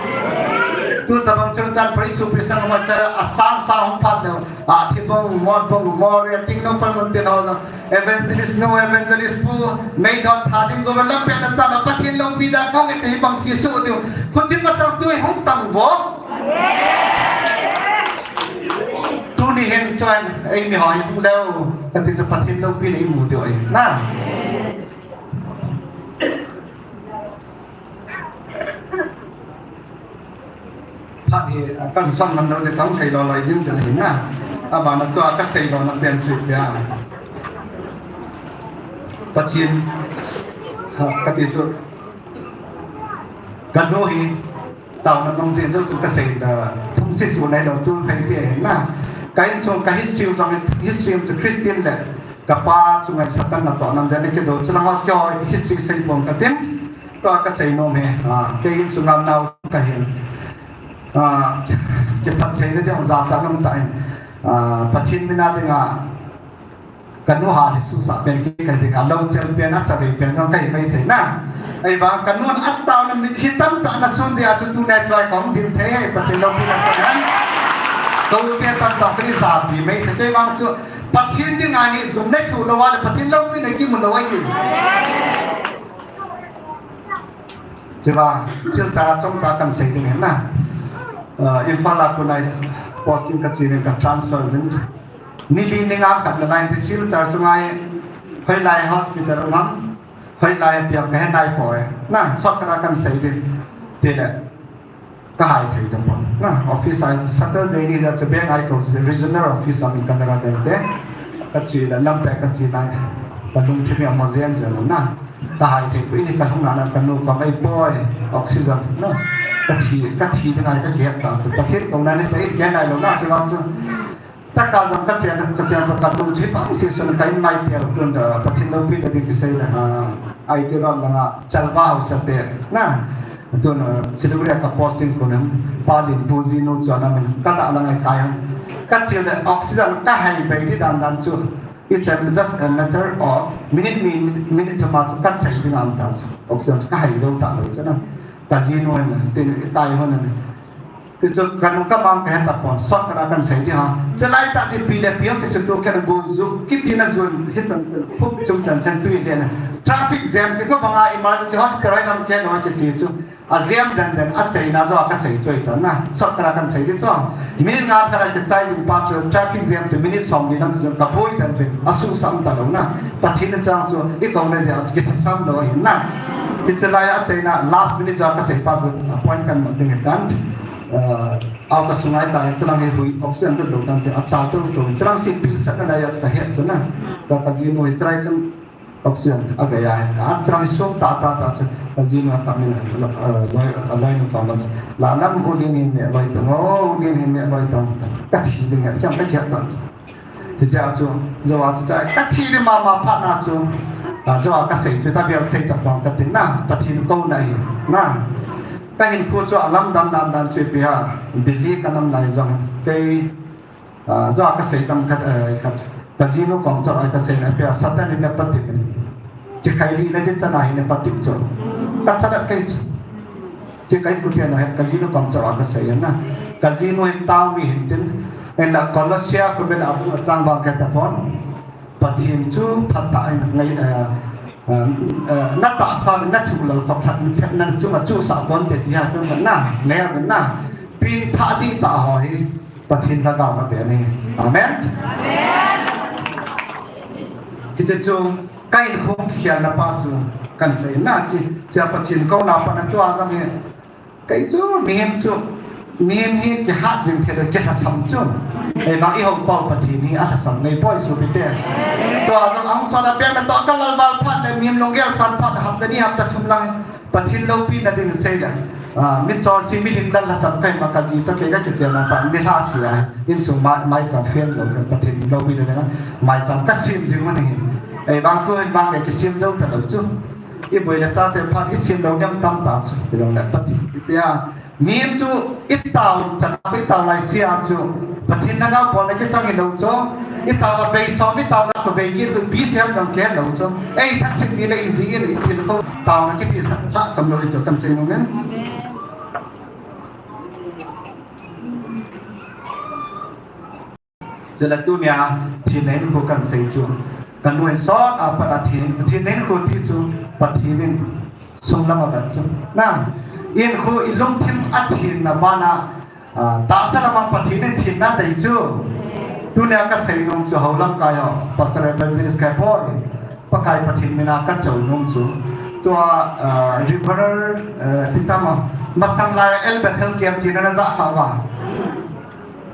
Tu tabang churachandpur i supi sang ma cha, asang sang hung phat le. A, thibung, Mon bung, Moreh, Tengnoupal mun tin ho jong. Evangelist nu, evangelist pu, meidon tha ding go lam pen na cha na Pathen loupi da kong ite hi bang si su diu. Khuti masang tu hung tang bo. Tuni hin chuan, ei mi ho hi hung leu, kati chu Pathen loupina i mu diu ahi. Na. Phat hi, a, kan son man lo le kan thei lo lai ding te le na. A ba na tua ka sei lo na pen chu pia. Pathen, ha, kati chu. Ka nu hi, tau na nong zin chu ka sei da. Thum si su nai lo tu phai te na. Ka insung ka history jong history chu Christian le. Ka pa chu ngai Satan na to nam dan ke do chu na hospital history sei pon ka tin. Tua ka sei nom e, a, kei in sungam nau ka hin. A, kiphat sei na ding jachat nom ta in. A, Pathen mina dinga, ka nu ha hi susah pen kei ka dinga, lou chel pen, a chavei pen, jong ka hi mai thei na. Ei vang ka nun a tau na mit hi tam ta na sun jeh a chu tu le choi kong din thei, Pathen loupina ka na. Ko te tam ta ka ni sa pi mai thei, kei vang chu Pathen dinga hi zum le chu lou a le Pathen loupina ki mu lou a hi. Chuva, Silchar a chomcha kan sei ding hen na. Ah, Imphal a kon a posting ka chi uvin ka transfer uvin. Ni li ni nga khat na lai ti Silchar sunga hi hoilai hospital um ham, hoilai piang ka he nai poi. Na, shortcut a kan sei ding. Tile, ka hai thei dam pon. Na, office a Saturday ni ja chu bank a i ko regional office a min ka na ra ding te. Ka chi le lam pe ka chi nai. Ka lungthim a mo jen jen na. Ka hai thei pui ni ka hung na na ka nu ka mai poi, oxygen na. Ka thi, ka thi ding ai ka kihet ta chu. Pathen kona ni ta in ke nai lou na chu vang chu. Taka jong ka chen, ka chen pa ka tu chi pa si sun ka in mai te tun da Pathen loupina ding kisei le, ah, ai te ron langa Chalwa Haosa te na. Tun, ah, Siliguri a ka posting kun em, Pa Linpu jinu chuan a min ka da lang ai kai em. Ka chil le oxygen ka hai bei di dan dan chu. It's a, just a matter of minute, minute, minute thum a chu ka chai ding a um ta chu. Oxygen ka hai zo ta lo chu na. Ka jinu em, tin kai hon em. Ti chu ka nu ka mang ka he ta pon, shortcut a kan sei di ha. Chelai ta si pi le pi hong kisutu ken bu zu, kiti na zu, hi chan chan, phup chung chan chan tui le na. Traffic jam ki ko banga emergency hospital ai nam ken ho kisi chu. A jam dan dan a chei na zo ka sei choi ta na. Shortcut a kan sei di chu. Minute nga ka la ke chai ding pa chu traffic jam chu minute som ni dang chu ka poi dan chu. A su sam ta lo na. Pathen chang chu i ko na ja chu ki ta sam lo hi na. Hi chelai a chei na last minute chu ka sei pa chu a point kan ma ding dan. Aa, auto sungai ta, chulang hi hui, oxygen lut lo dan te, a cha to to, chulang si pil sa ka lai a chu ka het chu na. Ka, ka jinu hi chulai chun oxygen a gei a, a chulang hi sum ta, ta, ta chu, ka jinu a ka min a, a, loi, a loi nu ka ma chu. La lam u din hin me loi tang, u din hin me loi tang, ka thi ding a, hiam ka kiat ta chu. Hichea chu, zo a chu cha, ka thi di mama phat na chu, a, zo a ka sei chu, ta bial sei ta pang ka tin na, Pathen ko na hi, na. Ka hinkho chu a lamdang dan dan chu ipi ham, Delhi ka nam lai jong, kei, a, zo a ka sei tam khat, eh, khat, ka jinu kom chau a ka sei na, ipi a Satan in na patep in. Kikhai lih na ding chan a hin a patep chu. Ka chan a kei chu. Chi ka in kut hian a het ka jinu kom chau a ka sei na. Ka jinu hi tau mi hin tin. En la Colossia ko ben a bu a chang bang ka ta pon. Pathen chu phat ta in ngai, eh, eh, eh, na tahsa na thu lo ko phat mi phat na chu ma chu sa kon te ti ha tu na. Ne na. Pin tha ding ta ho hi. Pathen Lhagao ka pe ni. Amen. Amen. Hiti chu, ka in khom khial na pa chu, kan sei na chi, chia Pathen ko na pa na tua jang he. Kei chu, mihem chu, mihem hi kihat jing thei lo, kilhasam chu. Ei bang i ho pau Pathen hi a lhasam nei poi su pi te. Tua jang ang son a pek na to ka lal bal phat le mihem lunggel san phat hapta ni hapta thum lang. Pathen loupina ding sei le, ah, mi chon si mi hing lal lhasam kai ma ka ji to kei ka kichel na pa, mi lha si a, insung mai, maicham fiel lo, Pathen loupina ding, maicham ka sim jing mani. Ei, bang tu hin bang kei kisim zo ta lo chu. I boi le cha te phat i sim lo niam tam ta chu, i lo le Pathen. I pia, Mihem chu i tau chan a, i tau lai sia chu Pathen Lhagao bol na kichang i lo chu. I tau a bei som, i tau na ko bei ki ko bi sem dong ke lo chu. Ei, tha sim ni le i ji i thil ko tau na kiti tha, tha sam lo i to kan sei nung em. Chule tunia, thin nei ko kan sei chu. Kan nuai sot a pat a thin, thin nei ko ti chu, Pathen in sung lam a vet chu. Na, in ko i lungthim a thin na bana, a, tahsa lam a Pathen in thin na dei chu. Tunia ka sei nung chu ho lam kai ho, Pastor Evangelist kai poi. Pakai Pathen mina ka chou nung chu. Tua, a, Reverend, a, Pitama, masang lai El Bethel Camp tina na ja kha va.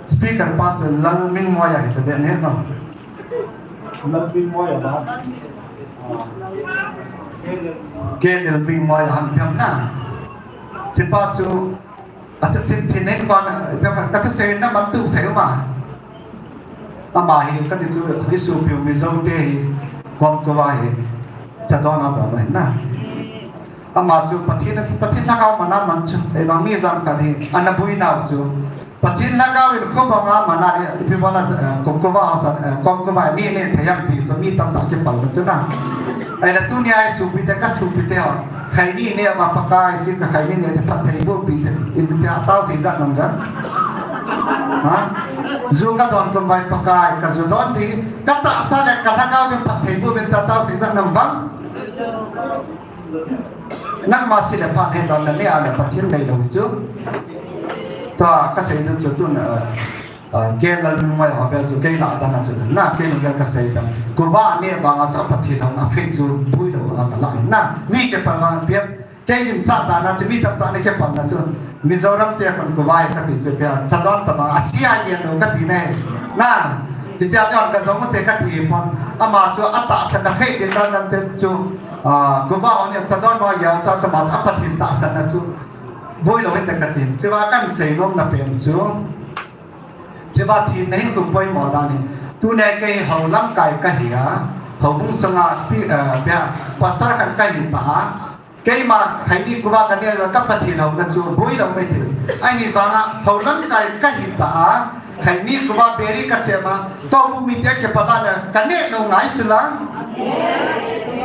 Speaker pa chu Lalminmoi a hi ta den he no. Lalminmoi a ba. Ke Lalminmoi a han piam na. Chi pa chu a chu thin thin nen pa na, ka, ka thu sei na man tu thei ma. Ama hi ka ti chu i su piu Mizo te hi kom ko va hi. Cha don a ba mai na. Ama chu Pathen, Pathen Lhagao mana man chu, ei bang mi jang kan hi, ana bui nau chu. Pathen Lhagao in kho banga mana hi, ipi bana, eh, kom ko va sa, eh, kom ko va ni ne thayam ti chu mi tam ta ke pal chu na. Ei la tunia i supi te ka supi te ho. Khai ni ne ma Pakai chi ka khai ni ne te phat thei bu pi te. In te a tau thei jat nam ga. Ha? Zu ka don kom vai Pakai, ka zu don di. Ka tahsa le ka Lhagao din phat thei bu bin ta tau thei jat nam bang. Nangma si le phat he don na ni a le Pathen nei lo chu. Tua ka sei nu chu tun, eh, eh, ke Lalminmoi ho bel chu kei la dan a chu. Na ke nu bel ka sei dan. Ko va ne banga cha Pathen hong a fe chu bui lo a ka la. Na mi ke pa ma piap. Kei in cha dan a chu mi tam ta ne ke pa na chu. Mizoram te kon ko vai ka ti chu pia. Cha don ta ma a sia ye no ka ti ne. Na. Ti cha cha ka jong te ka ti pon. Ama chu a tahsa na fe din dan te chu. A, ko va on ya cha don ma ya cha cha ma cha Pathen tahsa na chu. Bui lo in te ka tin. Chi va kan sei nom na pen chu. Hiche ba thin na hin kum poimo dan in. Tuni a kei hou lamkai kahi a. Houbung sunga spe-, eh, bia, pastor khat kahi ta a. Keima khaini kuva kaneh a ka Pathen houna chu boi lou mai thei. Ahivanga hou lamkai kahi ta a. Khaini kuva beri kachem a. Kou mite kipat a le kaneh lou ngai chu la.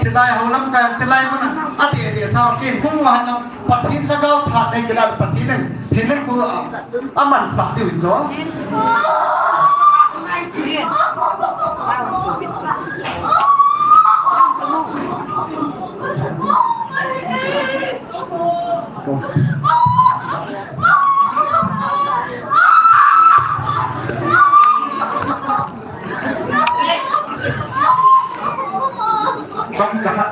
Chilai hou lamkai, chilai mun a. Ati ati sa kei hung wa na. Pathen lhagao phat nei kila Pathen in, Pathen in khu a, amansah diu chu. Chomcha khat.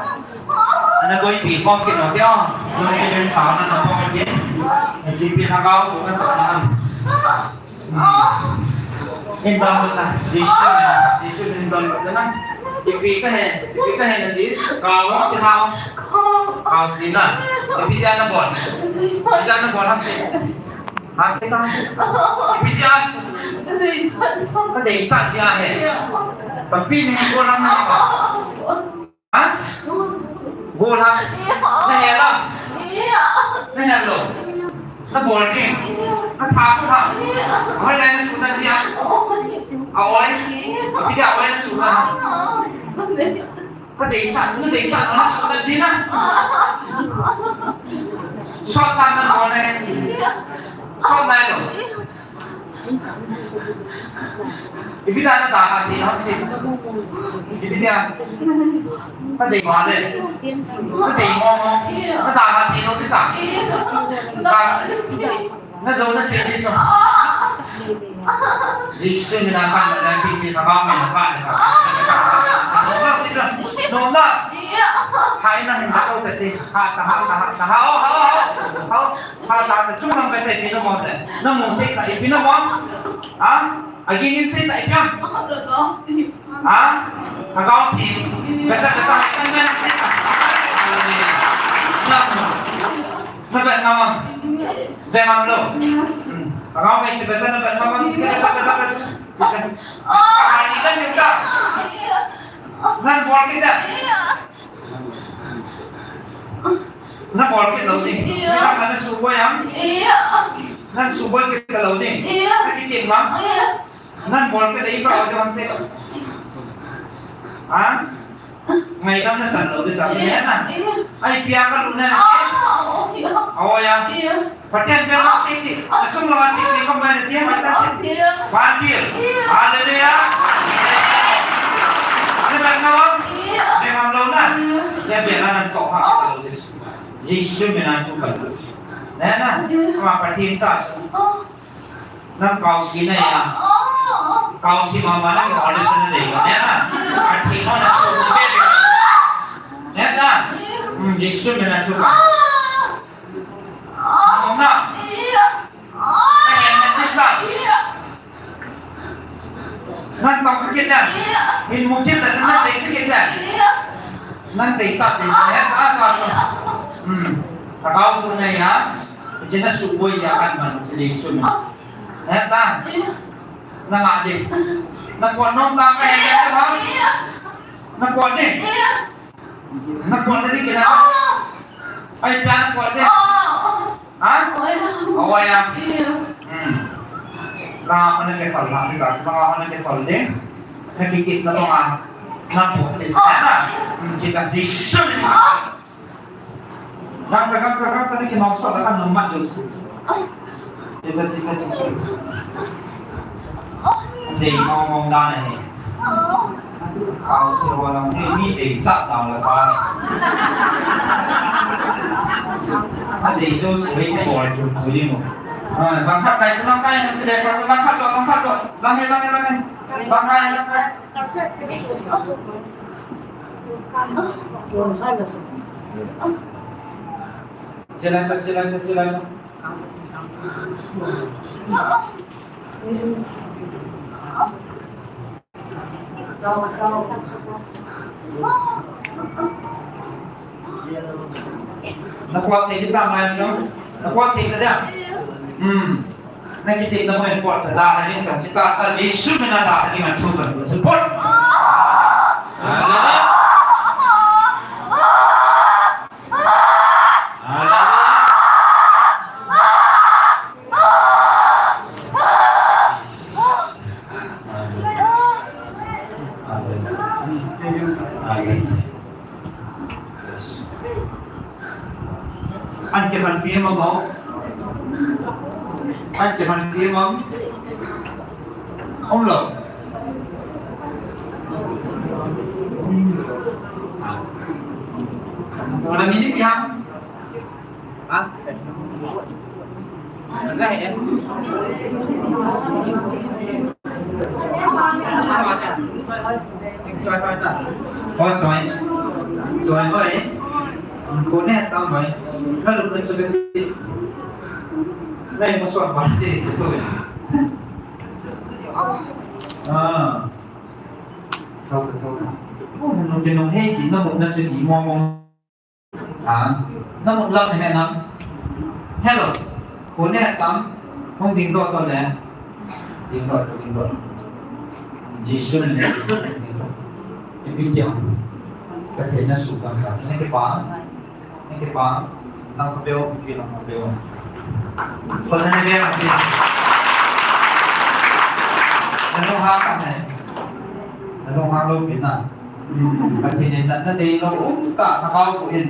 Ana boipi khom kit u hite o. Boipi den pa na na khom kit. Jipi na gao tu na ta na. In don ta. Jisu na. Jisu in don ta na. Ipi kahe. Ipi kahe na di. Gao lo si hao. Gao si na. Ipi si ana bon. Ipi si ana bon ham si. Ha si ta. Ipi si a. Ka dei cha si a he. Tapi ni ko lang na ba. Ha? Gol ha? Iya. Na hel a? Iya. Na hel lou? Na bol jing? Iya. Na tha khu ha? Iya. Ahoi lai na suh na jia? Ahoi. Ahoi? Iya. Ipi dia ahoi na suh na ha? Iya. Ka dei cha, na dei cha na suh na jia na? Sot ta na bol na. Iya. Sot na lou? Iya. Ipi na na ta ha ti ham si. Ipi dia. Ka dei ma le. Ka dei mo mo. Na ta ha ti lo ti ta. Ka. Na jo na si ti so. Jisu mina ka na si ti na ba mi na ka na ka. No na ti ta. No na. Hai na hin ta ko ta si. Ha ta ha ta ha ta ha. Ha ha ha. Ha. Phatah a chunglang kaipeh pi na mo le. Na mu sei ta ipi na mo? Ha? Again in sei ta ipi ham? Ha? Lhagao thi. Beta, beta, kan na sei ta. Na mo. Na bet na mo. Bet na lo. Hmm. Lhagao me chi beta na bet na mo. Chi beta, beta, beta. Chi beta. Ani kan ni ta. Nan bol kit ta. Na bol kit lou ding. Iya. Na, na suboi ham? Iya. Na suboi kit lou ding. Iya. Na kitim ham? Iya. Na bol kit lou ding, ipi bol kit ham se. Ha? Ngaidam na chan lou ding ta se na. Iya. Ai pia ka lu na. Ah, oh, iya. Oh, ya. Iya. Pathen bel a siti, achung lou a siti, kamai na tia mai ta siti. Ban tia. Hallelujah. Ni ban na wan? Ni ban lou na? Ni ban na nan to ha. Jesu mina chu kan. Ne na? Ama Pathen cha. Nan kau si na ya. Kau si mama na ni order sa na dei. Ne na? Pathen na su. Ne na? Hmm, Jesu mina chu kan. Mama. Iya. Ayan, ayan, ayan. Nan tong kit na. Iya. Hin mu kit na, nan tei kit na. Iya. Nan tei sa, tei sa, ayan, ah, ah, ah. Hmm. Lhagao tu na ya. Ijin na suboi ya kan man, Jesu na. Ayan ta. Iya. Na nga di. Na kuan nom ta ka ya, ya, ha? Iya. Na kuan di. Iya. Na kuan di kina. Oh. Ai, plan kuan di. Oh. Ha? Awai a. Hmm. Na, mana ke pal na, na, na, mana ke pal ding. Na kikit na to nga. Na po, please. Na. Hmm, chika, decision. Gangta, gangta, gangta, ni kinok sa, na kan numat yun. Chika, chika, chika. Dei, mong, mong, da na he. Kau si wa lang ni, ni dei cha tao la pa. A dei jo si wei ko chu chu ni mo. Ah, bang khat kai, bang kai, bang khat to, bang khat to. Bang kai, bang kai, bang kai. Bang kai, bang kai. Jalan ka, jalan ka, jalan ka. Na kuat thei ta mai so. Na kuat thei ta dia. Hmm. Nakitepna mun pot ta, dalha ding kachi tasa, Jesu mina dalha ding a thu kahin bol. Hallelujah. Hallelujah. Hallelujah. Hallelujah. An kiphan pi ma bou. An kiphan pi ma. Umlou. Wala mili pi ham. Ha? Oi, choi. Choi, oi. Kone tam oi. Kalu na choi. Nai mo so ba te to. Ah. Tau, tau. Oh, no ke no he ki no na choi mo mo. Ha? Namun lang he nam. Hello. Kone tam. Hung ding doh to le. Ding doh, ding doh. Jesu ne. Ipi dia. Kache na su kan ka. Ne ke pa. Ne ke pa. Nang ko peo, ipi nang ko peo. Kone ne ke. Ano ha ka ne. Ano ha lo pina. Pathen in natna neilou um tah, Lhagao Theng in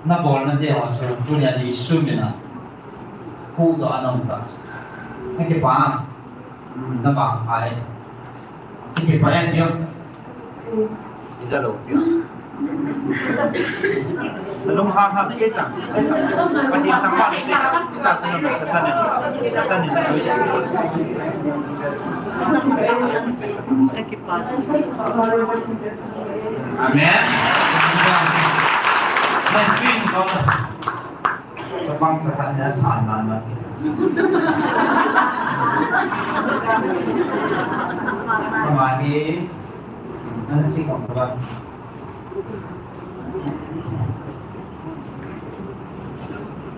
nabolna diu ahi, tunia Jesu mina huhdoh a na um tah. Nakipah, nabang phai. Nakipah e, diu. Ija lou, diu. Nalung hang hang, Satan. Satan. Pathen thangvah in Satan. Satan, Satan, Satan. Satan. Amen. Chapang chapang na san na na. Kama hi, nan chi kong ba.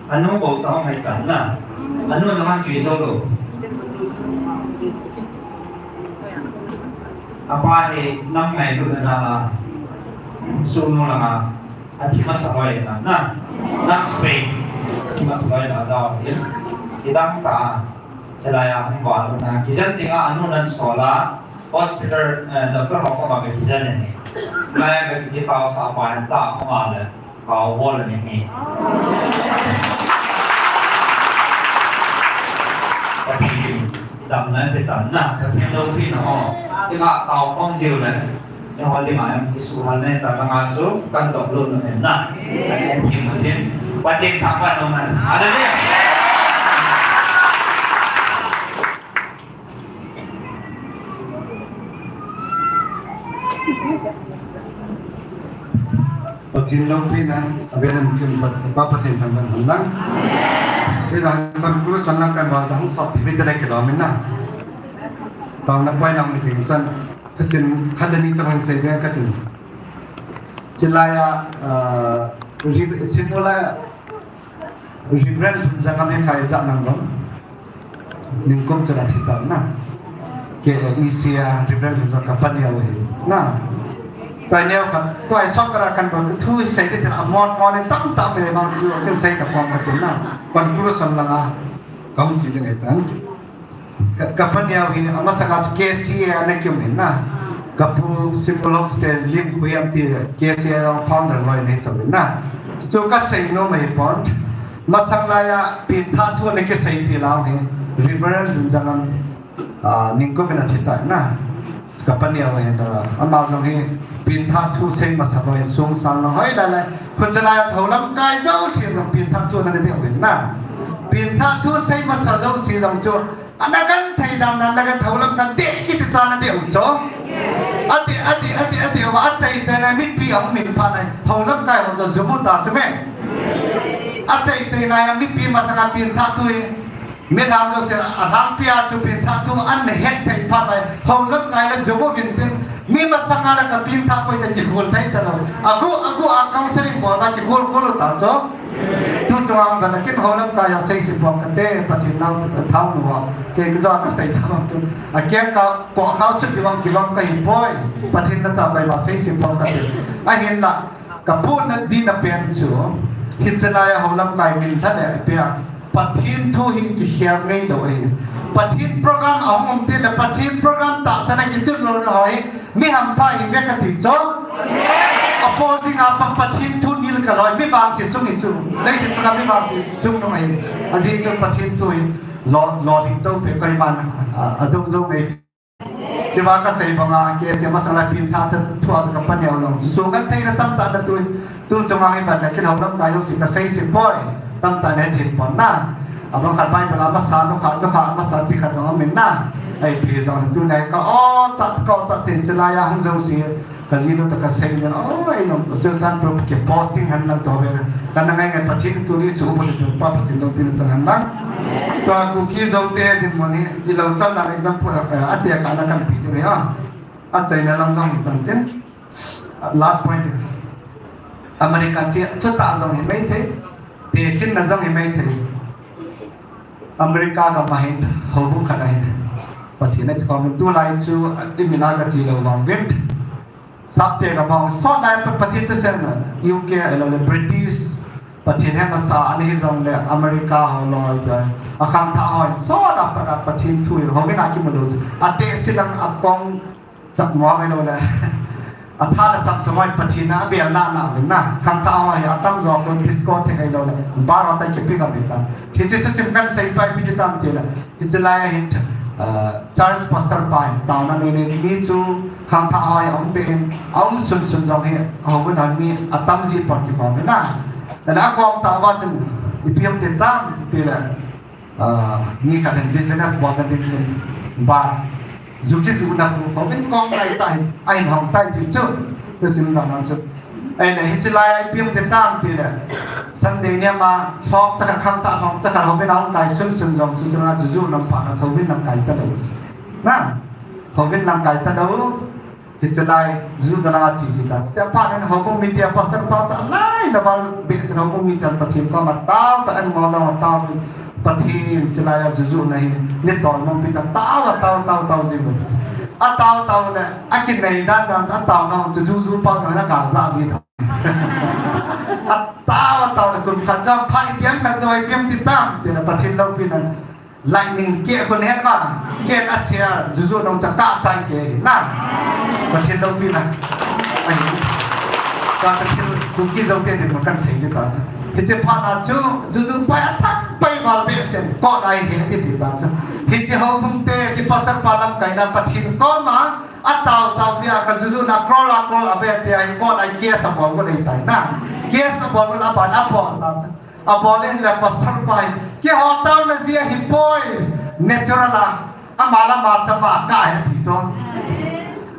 Anu bou tah hung hai tan na. Anu na man chui zo lo. Apa hi nam ngailutna jal a. Sunu langa. Athi masa loi na. Na. Nam Spain. Athi masa loi na jal a. Kidang ta. Chalai a hung val na. Kijen dinga anu nan sol a. Hospital, eh, doctor ho koma ka kijen ahi. Lai a ka kikitao sah pa hin ta koma le, ka bol ahi. Pathen damna pe tan na, ka themlou pi na ho. Tima tao khom jiu le. Eiho dinga jong kisuhal nei ta langa chu, kan dop lut na pen na. Kan thim na pen. Pathen thangvah in um hen. Hallelujah. Pathen loupina, Abraham kim pa, pa Pathen thangvah in um hen. Kei jong conclusion lang kan val dang sop thei te le kilom in na. Taona point lang ni ding chan. Thusim khat le ni tobang sei ding kati. Chulai a, ah, Rev-, Simula, Reverend Lunjangam hi khai ja nang lo. Ningkum chun athi tan na. K A E C a Reverend Lunjangam ka pa neo hi. Na. Tua neo khat, tua soccer a kan bol thu sei te thil a mon mon in tam tam me mang chu kan sei ta pom kati na. Conclusion langa. Kan chi ding ahi tan. Ka, ka pa neo hi, amasanga chu K C A ana kium in na. Ka pu Simulhong State Lim Khui am ti K C A founder loi nei to in na. Chu ka sei nom ahi pon. Masang lai a pengthah thu ana kisei ti lou hi. Reverend Lunjangam, ah, ningkum in athi tan na. Ka pa neo hi ta. Ama jong hi pengthah thu sei masa loi sung sang loi hoi lai lai. Khu chalai a tho lamkai jouse jong pengthah thu ana dei in na. Pengthah thu sei masa jouse jong chu Ana kan thei dan na, ana kan tho lam kan dei kiti chan a dei u chu. Adei, adei, adei, adei, va achai chai na mipi a um in phat na. Tho lamkai ho chu jumu ta chu me. Achai chai na a mipi masanga pengthah thu hi. Mihem jouse a lhangpi a chu pengthah thu ana het thei phat na. Tho lamkai la jumu vin tin. Ni masanga la ka pin tha poi ka kihol thei talou. Agu, agu a counseling bol a kihol hol ta chu. Tu chunga bana kin ho lamkai a seise pon kate, Pathen nau thau nu a. Kei kajo kasei tha chu. Akeng ka ko kha sut di bang kilom kahi poi. Pathen nacha bai ma seise pon kate. Ahinla, kapu na ji na pen chu. Hiche lai a ho lamkai min lha le pia. Pathen thu hin kikhel ngai lou ahi. Pathen program ahung um teng le Pathen program tahsan a kitun lou na ho hi mi hampha hi ve kati chu. Apo jing a pa Pathen thu nil ka loi mi vangset chung hi chu. Leiset chunga mi vangset chung nung ahi. Ajeh chu Pathen thu hi lo, lolhing to pe koiman a, adong jou ngai. Chuva kasei banga, kei se masang la pin tha tha thu a chu kapa neo lou. Chu su kan theina tamtah na tu, tu chunga hi ban la kin ho lamkai lou si kasei se poi. Tamtah na thin pon na. Abang khat Bible a masa, nukha, nukha masa ti khat jong amin na. Ipi jong tu na ka o chat, ka o chat tin chulai a hung jou si. Ka ji nu toh ka sei jeng, "Oi, nang, Churachandpur ki posting hen lang toh ve na. Ka na ngai ngai Pathen tuni chu upa chu pa Pathen loupina chang hen lang." Tua Kuki Zo te dinmun hi, i lo chal dan example, eh, a te ka na kan pi ni ve a. A China lam jong hi tan tin. Last point. America che, chu ta jong hi mai thei. Te khin na jong hi mai thei. America gam a hin, houbung khat a hin. Pathen a kikhom in tulai chu, i min a ka chi lou vang vin. Sapte gam a hung sot lai pa, Pathen thusei na, U K a lou le British, Pathen he masa a ni hi jong le America ho loi te. A khangthah ho hin sot a pat a Pathen thu hi, houbung a kimu lou. A te silang a kong Chak mo mai lou le. A tha la sam samoi Pathen a bel na na le na. Khangthah ho hi atam jo ko disco the ngai lou le. Bar ho tai kipi ka bita. Hiche chu chim kan sei pai pi ti tam ti le. Hiche lai a hin, ah, Charles Pastor pai. Tao na ni ni ni chu khangthah ho hi um pe in. A um sun sun jong hi. Ho gun han ni atam ji por ki ko na. Le a ko ta va chun. Ipi um ti tam ti le. Ah, mi khat hin business bol na ding chun, ba, ju kisu na khu, houbung kong tai tai, ahin hong tai ti chu, tu sim na man chu. Ai na hiche lai ai piang te tam ti le, Sunday ni ma, hong cha khat khangthah hong cha khat houbung a hung kai sun sun jong chu chu na ju ju lam pa na houbung lam kai ta lou. Na, houbung lam kai ta lou. Hiche lai, ju da la chi chi ta. Cha pa nen houbung mi tia pastor pa cha lai na bal be se houbung mi tia Pathen koma tao ta an mo la tao Pathen hiche lai a ju ju na hi ni tol mong pi ta tao a tao tao tao ji mo. A tao tao le, a kinei dan dan a tao na chu ju ju pa na ka ja ji ta. A tao a tao le kun khat jam pa i tiang khat joi piang ti tam, ti na Pathen loupina. Lightning ke ko ne ba, ke a sia, ju ju nong cha ta chai ke na. Pathen loupina. Ai. Ka Pathen Kuki Zo te din ma kan sei ni ta sa. Hiche phat a chu, ju ju pai a thak pai val be sen, ko dai he ti ti ta sa. Hiche houbung te, hiche pastor pa lamkai na Pathen koma, a tao tao ti a ka ju ju na crore a crore a be te ai ko dai ke sa bol ko dei tai na. Ke sa bol ko la ba na bol ta sa. A bol in le pastor pa hi, keiho taona jeh ahi poi, natural a, ama le ama chapa ka hi ati chu.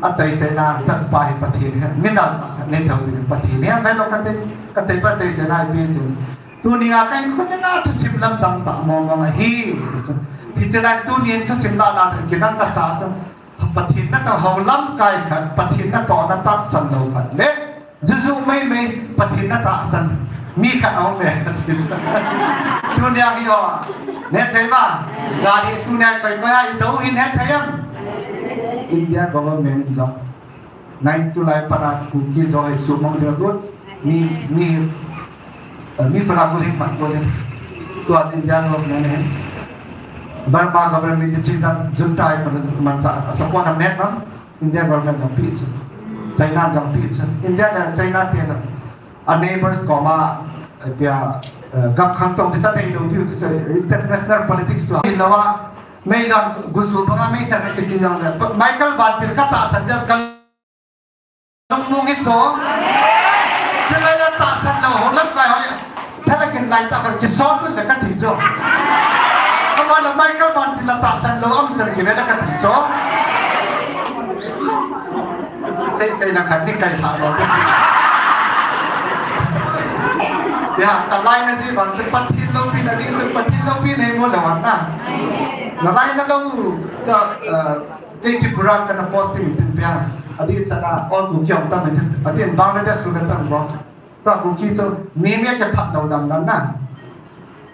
A chai chai na, chapa hi Pathen hi, mi na nei thou ding Pathen hi, mai lo ka te, ka te pa chai chai na i pi tu. Tuni a ka in ko na thusim lam dang ta mo mo ahi. Hiche lai tuni thusim la la ki dang ka sa chu. Pathen natoh ho lamkai khat, Pathen natoh na tahsan lou khat le, ju ju mai mai, Pathen na tahsan mi khat aum le. Tunia hi ho, ne thei ba, gari tunia koi koi a i do hi ne thei am? India government jong. Nine tulai para Kuki Zo hi sumang dia good. Mi, mi, eh, mi para good hing mat good hing. Tua India government hing. Burma government military jat junta hi man cha support a met nam. India government jong pi chu. China jong pi chu. India le China te na. A neighbors koma, eh, pia, eh, gam khang tong disa nei lo pi chu international politics chu. Hi lo a, mei dam gusu banga mei thang kichi jong le. Michael Van Til ka tahsan just ka Lungmong hi chu. Chulai a tahsan lou ho lamkai ho. Thalakin lai ta khan kisol lut le kati chu. Ama la Michael Van Til la tahsan lou am char ki le kati chu. Sei sei na khan ni kai ha lou. Ya, ka lai na si Van Til Pathen loupina ni chu Pathen loupina hi mo la Van na. Na lai na lou. Ka, uh, Kei Tripura kana posting tin pia. Adeh sana, all Kuki hung tam in, atin Bangladesh chu ka tam bou. Tua Kuki chu, mi mi a kiphat lou dam dam na.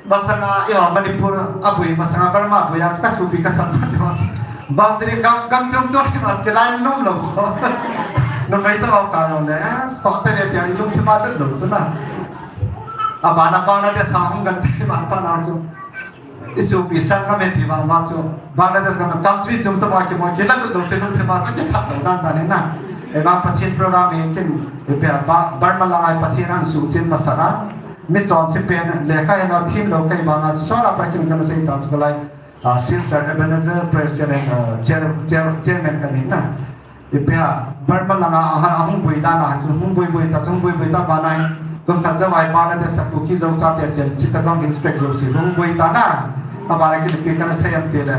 Masanga, eiho Manipur a bui, masanga Burma bui a, ka supi ka sam phat lou. Boundary gam, gam chom chom hi mas kilai nom lou so. Numei chu hou ta lou le, eh, so ta le pia i lungthim a lut lou chu na. Abana Bangladesh a hung gan thei ma pa na chu. I supi sang ka me ti vang vang chu. Bangladesh gam country chom chom a kimo kila lut lou chu lungthim a chu kiphat lou dan dan hi na. Eivang Pathen program hi kin, i pia Ba-, Burma langa Pathen ahin suhchin masanga. Mi chonse pen, lekha he lou, thim lou, kei vang a chu, sora pa kin kana sei ta chu lai. Ah, Silchar Ebenezer President, ah, chair, chair, chairman ka ni na. I pia, Burma langa, ah, ah, hung bui dan a, chu hung bui bui ta, hung bui bui ta ba nai. Kum khat jou ai ba na de sa Kuki Zo chate chen, Chittagong inspect jou si, hung bui ta na. Aba la ki pi kana sei am te le.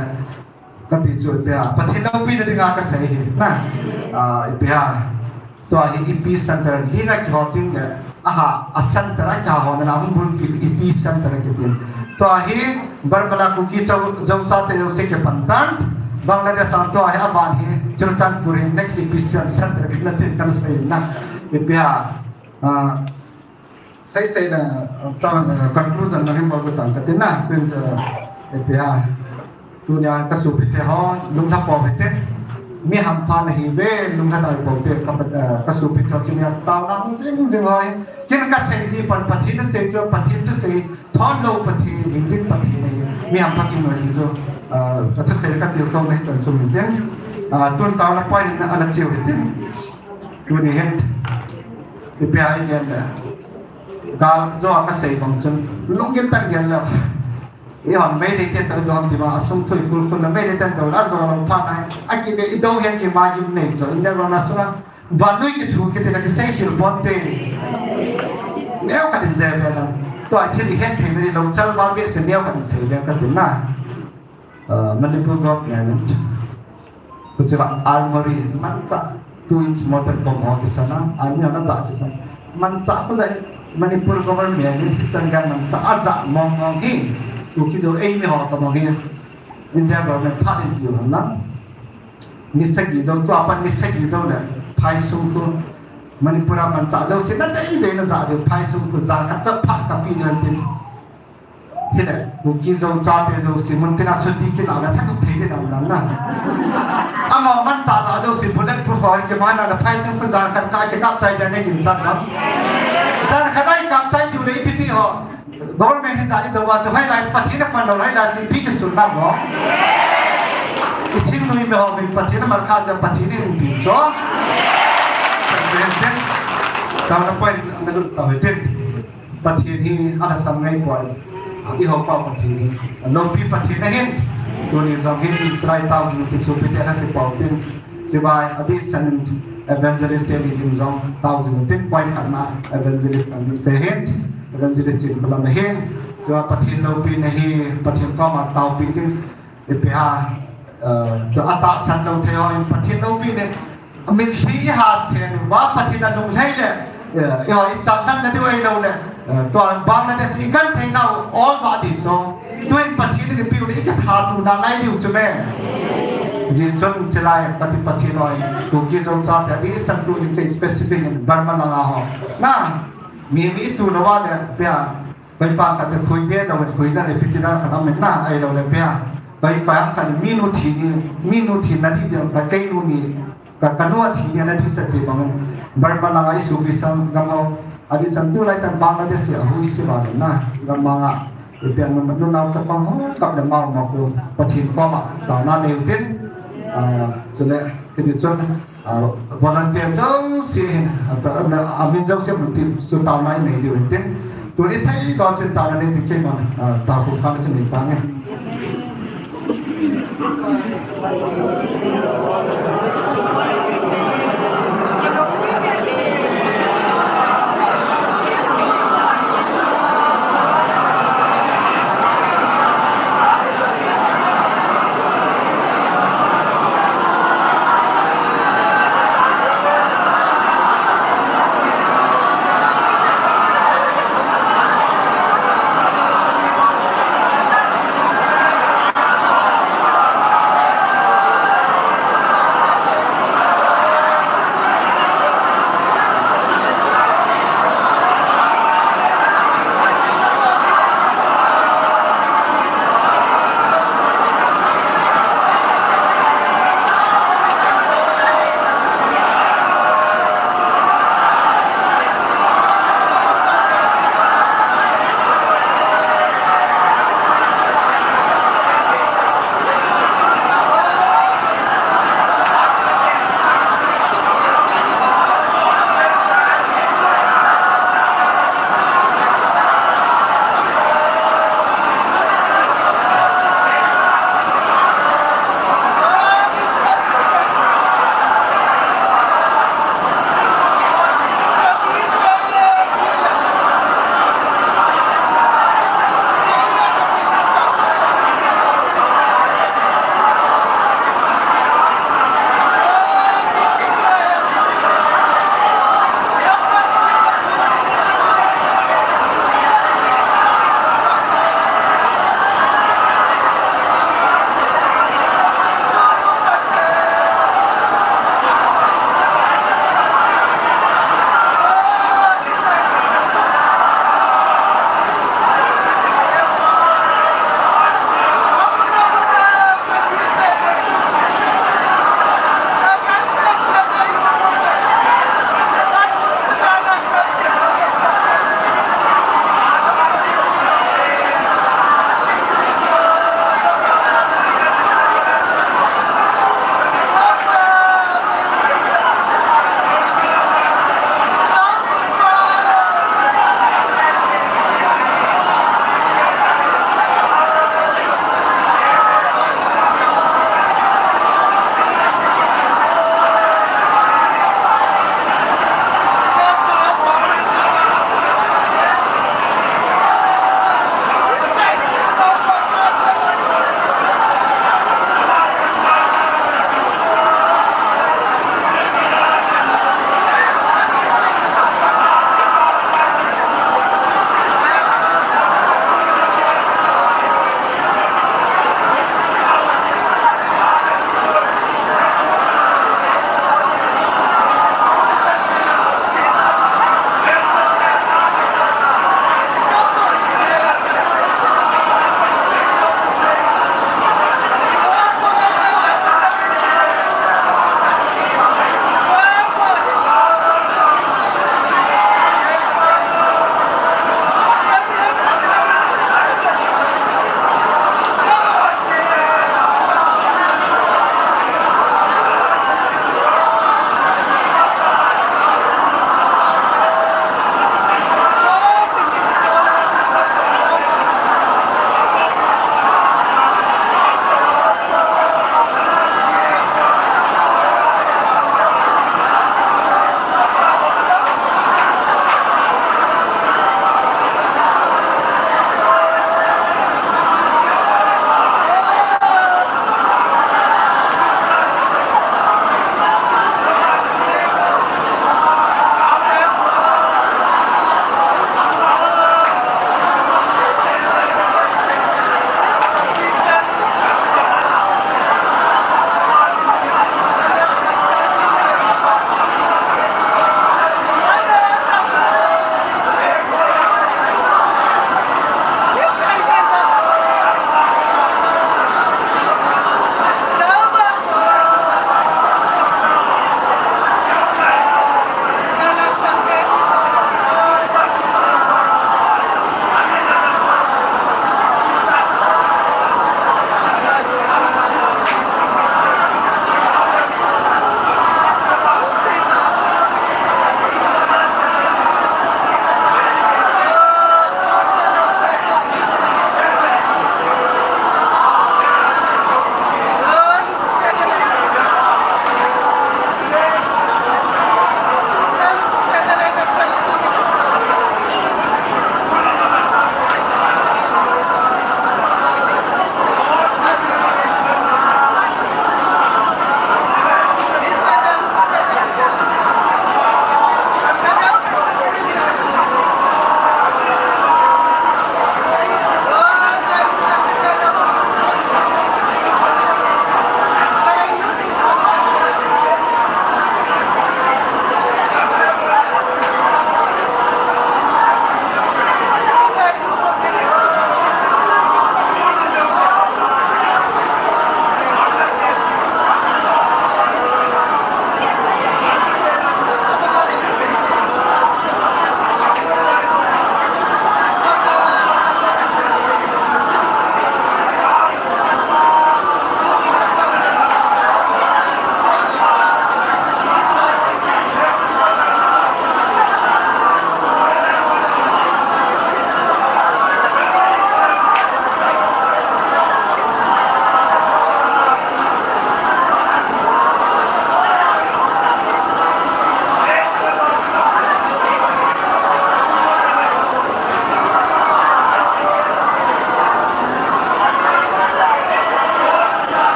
Kati chu i pia, Pathen loupina dinga ka sei hi, na. Ah, i pia. Tua hi epi center, hi na kiho ting le, aha, a center a kiho na na hung bulpi epi center a kitin. Tua hi, Burma la Kuki Zo, Zo chate jouse kipan tan, Bangladesh a tua hi aban hi, Churachandpur hi next epi center kina tin kana sei na. I pia, ah, Sei sei na, ah, ta, ah, conclusion na hin bol ko tan ka tin na, tin, ah, i pia. Tunia ka supi te ho, lunglha pou hite. Mi hampha na hi ve, lunglha dai pou te, ka, ah, ka supi te ho, tunia taona hung jing jing hoi. Kin ka sei ji pan Pathen na sei chu, Pathen chu sei, thon lou Pathen, hing jing Pathen na hi. Mi hampha chu na hi chu, ah, ka thu sei ka til ko na hi chan chu min tin. Ah, tun taona point na ana chiu hi tin. Tuni hin, i pia i gen le. Gal jo a ka sei bang chun, lunggil tan gen le. I hon Meitei te chang jo ham ti ma, a sung thui kul kul le Meitei ten do la jo lo pha nai. A ki be i do hian ki ma gim nei cho, in le ro na sunga. Ba nui ki thu ki te na ki sei khil pon te. Neo ka din je be na. Tua thil i het thei ni lo chal ba be se neo ka din sei be ka din na. Ah, Manipur government, kuchiva armory, manchah two inch mortar bomb ho kisana, army ho na ja kisana. Manchah ko jai, Manipur government, hichan gei manchah, aja mong mong hi, Kuki Zo ei mi ho ta mong hi, India government phat in piu na. Ni sagi jo, tua pan ni sagi jo le, phaisung ko, Manipur a manchah jo si na dei dei na ja jo, phaisung ko ja ka cha phat ka pi jo tin. Hile, Kuki Zo chate jouse, mun tina suti kila na thak thei le na na. Ama manchah ja jouse, bullet proof ho, ki mana na phaisung ko jan khat ka, ki kap chai da ne gin chan na. Jan khat ai kap chai diu le i pi ti ho. Government hi ja i do wa chu hai lai, Pathen na pan lo hai lai, chu pi ki sun na mo. I thim nui me ho, mi Pathen na mar kha ja Pathen ni pi cho. Ka na point na lut ta hoi tin. Pathen hi a lhasam ngai poi. I ho pa Pathen hi. Loupi Pathen ahin. Tuni jong hin chulai thousand rupees supi te lhase pau tin. Chibai adeh san in evangelist te ni din jong thousand tin point khat na evangelist an se hin. Evangelist in kolam hin. Chibai Pathen loupi na hi Pathen koma taopi din. I pia, eh, tua tahsan lou thei ho in Pathen loupina. Mitlhi i ha sen uva Pathen a lunglhai le, eh, i ho i cham dan na diu ei lou le, eh, tua Bangladesh i gan thei nau ol va di cho. Tuin Pathen in i piu le i ka tha tu na lai diu chu me. Jin chun chilai ka ti Pathen oi, Kuki Zo chate adeh san tunin kei specific in Burma langa ho. Na, mi mi tu lou va le, pia, Koi pa kate khui de lou, khui na le piti na ka na men na, ei lou le pia. Koi pa ka mi nu thi ni, mi nu thi na di de, ka kei nu ni, ka, ka nu a thi ni na di sa ti bang. Burma langa i supi sang gam ho, adeh san tulai tan Bangladesh a hui si ba na, gam manga. I pia nu, nu nau chapang ho, kap le mau ma ko, Pathen koma, taona nei u tin. Ah, chule, kiti chun, Ah, volunteer jouse hin, ah, ah, amin jouse mun tin, chu taona i nei diu hin tin. Tuni thei don chin taona nei ding kei man, ah, ta khu kha chin nei ta nge.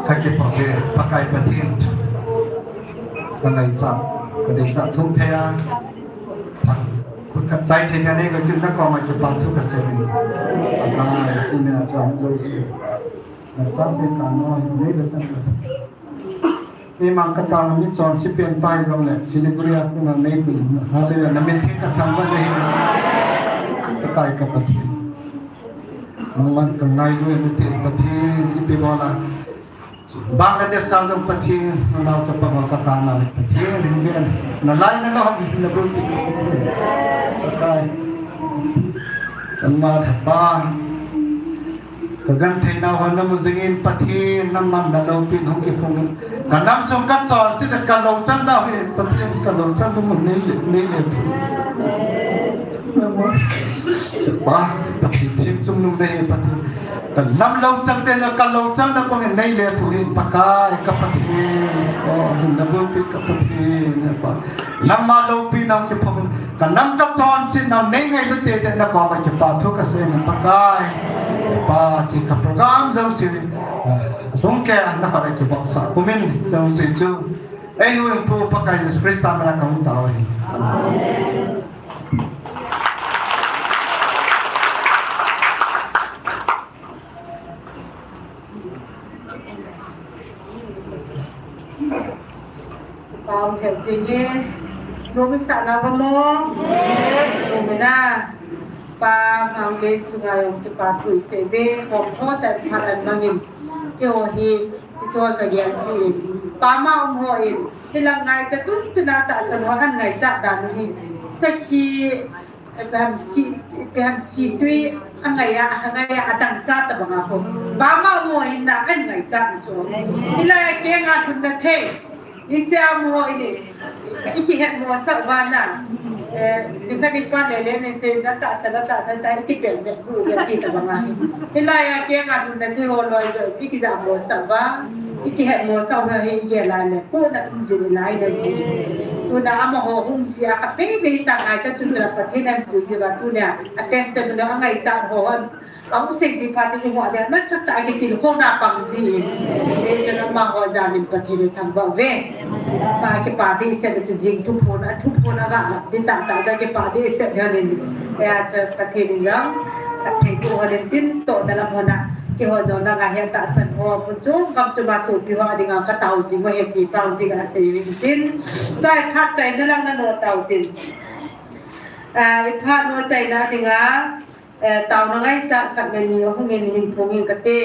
Ka kipah e, Pakai Pathen. Ka ngaichat, ka deichat thum thei a. Khut khat chai thei ka nei ka kil na koma kipa thu ka sei. Pakai, tu nia chang jouse. Na chang te ka no, nei da tan. Keimang ka tao ni chonse pen pai jong le, Siliguri a kona nei pi. Hallelujah, na min theng ka thangvah nei. Pakai ka Pathen. Nangman ka ngailu e, na te Pathen, ipi bol a. Bangladesh a jong Pathen, na nao chapa ho ka kana le Pathen, ring ben. Na lai na lom, na bul pi. Pakai. Nangma thapa. Ka genthei nau hon na mu jingin Pathen, nangman na loupina hung kiphong in. Ka nam sung ka chonse le ka lou chan nau hi Pathen ka lou chan nau mu nei le, nei le thu. Pa, Pathen thim chung nung nei Pathen. Ka nam lou chan te na ka lou chan na pang nei le thu hin Pakai ka Pathen. Oh, na bulpi ka Pathen, Pa. Nangma loupina hung kiphong in. Ka nam ka chonse nau nei ngailu tete na koma kipa thu ka sei na Pakai. Pa chi ka program jouse. Lungke na ka le kibapsa kumin jouse chu. Ei nu in pu Pakai Jesu Christa mina ka hung tao hi. Pau he jing e, lumi sa na ba mo? Lumi na. Pa mang le sunga jong kipa thu i sei ve, hom tho ta phat an mangin. Keiho hi, i choi ka gen si. Pa ma um ho in, hilang ngaicha tun tuna tahsan ho an ngaicha dan hi. Sakhi Ipi ham si, ipi ham si tui, angai a, angai a, adang cha tabang a ko. Bama mo hin na, angai cha so. Hilai a kenga lhun na thei. Ise a mo ini, i kihet mo sa uva na. Eh, ni kha ni pa le le ni se na tahsa, na tahsa ta i kipel me bu me ti tabang a. Hilai a kenga lhun na thei ho loi jo, i kija mo sa uva. I kihet mo sa uva hi i gel a le. Ko na um jin lai na jin. Tuna amaho hung jia ka pei pei ta ngai cha tuna Pathen an pui jia tuna a testimony a ngaicha ho hon. A hung sei ji phat in i hua dia nasatah a kitilkhouna pang ji. Ei chun amaho jal in Pathen i thangvah uve. Pa kipa dehset chu jing thuphon a thuphon a ga lap di tahtah cha kipa dehset hon in. Ei a cha Pathen in jong a thei tu hon in tin tohna lam hon a. Keiho jong na nga he tahsan ho, pu chu, kam chu ma sopi ho a dinga ka tao jing uve ti pau jing a sei uvin tin. Tua i phat chaina lang na no tao tin. Ah, i phat no chaina dinga, eh, taona ngaicha khat le ni ahung in hin phong in kate.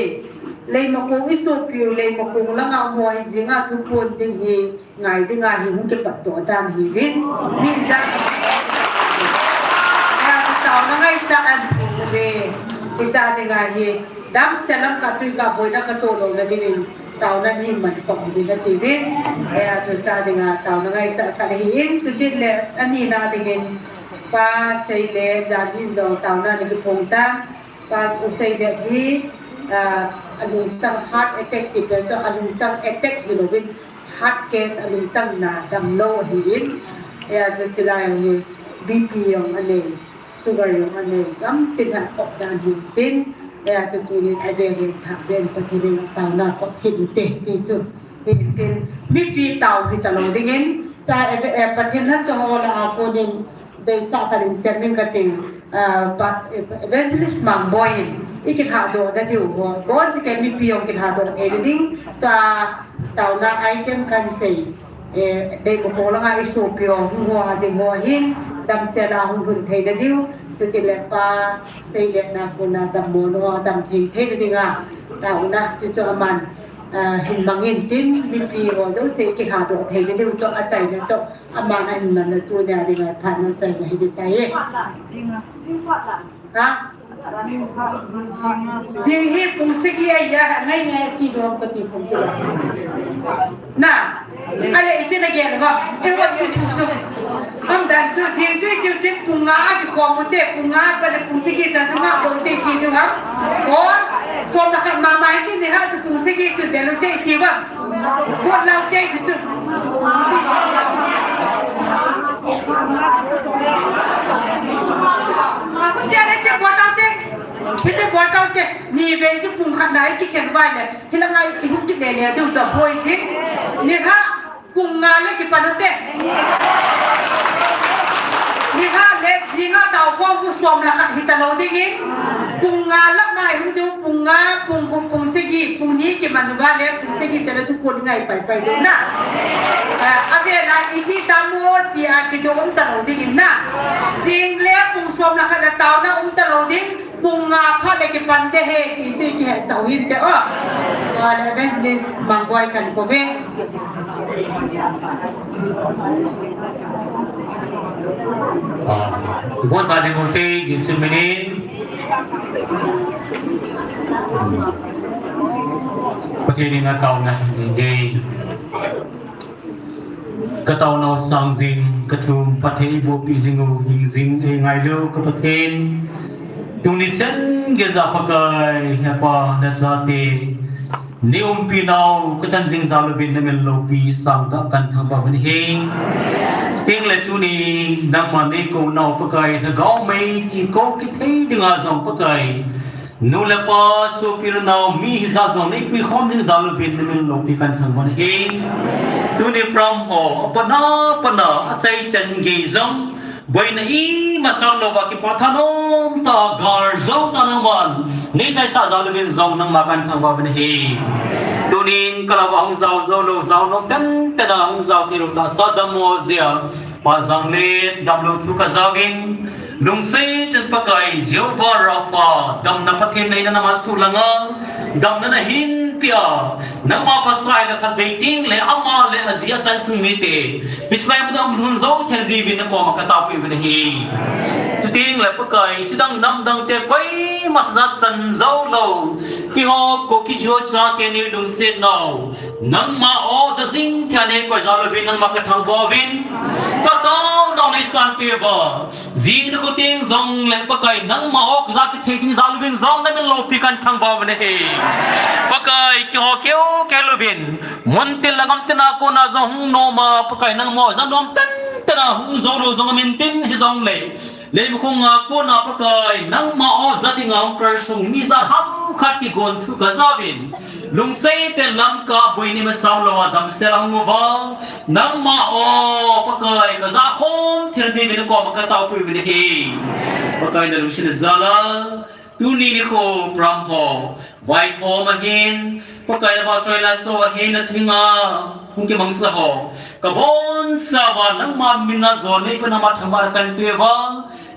Leimakhong i sopi u, Leimakhong langa mo hi jinga thuphon ding hi. Ngai dinga hi hung kipat to dan hi vin. Mi jat. Ya, taona ngaicha an phu ve. Kicha dinga hi. Damsel lam ka tui ka boina ka to lo na ding vin. Taona hi man ko vin na ti vin. Ya, chu cha dinga taona ngaicha ka hi in. Chu tin le ani na ding in. Pa Seile, jan hin jong taona ni kiphong ta. Pa Seile hi, ah, alungchang heart attack ti pe chu alungchang attack hi lo vin. Heart case alungchang na damlou ahin, eh, achu chulai hi B P jong anei, sugar jong anei, gamtin a kop dan hin tin, eh, achu tunin avel in tha ben Pathen in taona kop hin te, ti chu hin tin, mipi tao hi talou dingin, ta, eh, eh, Pathen na chu ho la a konin, Deisah khat in sem in ka ting, ah, pa, Evangelist Mangboi in, i kilhadoh na diu ho. Bonchauva mipi jong kilhadoh thei na ding, tua, taona item kan sei. Eh, Leimakhong langa i sopi ho, hung ho, a ding ho hin, damsel a hung lhun thei na diu. Chutile pa, Seile na kona dammo no, dam thei thei na dinga. Taona, chuchu aman, ah, hin mangin tin, mipi ho jouse kilhadoh thei na diu toh, achaina toh. Aman ahin man na tunia dinga phat na chaina hi ding tai. Ha? Jing hi pung sagi a ya ngai ngai chi dom ka ti pung sagi. Na. Ale iti na gen ba. E wa chu chu chu. Am dan chu jing chu iti tin pung nga a kikhom u te pung nga pa le pung sagi chan chu nga ko te ti chu ha. O. Som na khat mama iti ni ha chu pung sagi chu de lu te ti ba. Ko lau te chu chu. Hiche bottle te, hiche bottle te, ni vei chu pung khat na i kikhen vai le, hilanga i hung kile le diu chu boi jin. Ni khat, pung nga le kipan u te. Ni khat le, jing a tao pung som le khat hita lou dingin. Pung nga le mai hung diu, pung nga, pung gup, pung sagi, pung ni kiman uva le, pung sagi chale tu pung ngai pai pai diu na. Eh, a vela iti tamu tia kido um ta lou dingin na. Jing le pung som le khat le taona um ta lou ding, pung nga phat le kipan te he ti chu kihet sau hin te o. Ah, le Evangelist Mangboi kan ko ve. Ah, bon sa de bon te Jesu minin. Pathen in ataona nei. Ka taonau sang jing, ka thum phatthei eiboh peh jing u, hing jing ei ngailu ka Pathen. Tuni chan geiya Pakai, Hepa, na chate nei umpi nau, ka chan jing jal uvin na min loupi sangtah kahin thangvah uvin ahi. Chuteng le tuni, nangman nei kou nau Pakai, lhagao mei ti kou kithei dinga jong Pakai. Nu le pa, sopi le nao, mi hijat jong nei puikhom jing jal uvin na min loupi kahin thangvah uvin ahi. Tuni program ho, apat a pat a, achai chan gei jong, boina ima sang louva kipah thanom tah a gal jou tah a nangman nei chaisah jal uvin jong nangma kahin thangvah uvin ahi. Tunin ka lama hung jao jou lou, jao nom tenten a hung jao thei lou tahsa dammo jeh a, Pa jong le damlou thu ka jaovin, lungset in Pakai Jehovah Rapha, damna Pathen nahi na, nangma suh langa damna nahin peh a, nangma pasal le khatvei teng le ama le aji asan sung mite, hiche lai muna um lhon jou thei diuvin na koma ka taopeh uvin ahi. Chuteng le Pakai, chidang namdang te koima jachan jou lou, keiho Kuki-Zo chate nei lungset nau, nangma o ja jing thei a nei koi jal uvin nangma ka thangvah uvin, ka taonau nei sanpeh uva, jing nikho teng jong le Pakai nangma o ka ja kithei ding jal uvin jong na min loupi kahin thangvah uvin ahi. Pakai keiho keu keu uvin, mun tin le gam tin a kona jong hung nom a, Pakai nangma o ja nom tenten a hung jou lou jong amin tin hijong le, Leimakhong a kona Pakai, nangma o ja dinga hung kalsong mi ja ham khat kigon thu ka jaovin. Lungset in Lamka boina ima sang louva damsel a hung uva, nangma o Pakai, ka ja khom thei diuvin na koma ka taopeh uvin ahi. Pakai na lungset jal a, tuni nikho program ho, Vaikhom ahin, Pakai na vahchoi laso ahin, na thu hinga hung kimangcha ho, ka bonchauva nangma min a jon nei pa nangma thangvah kahin peh uva,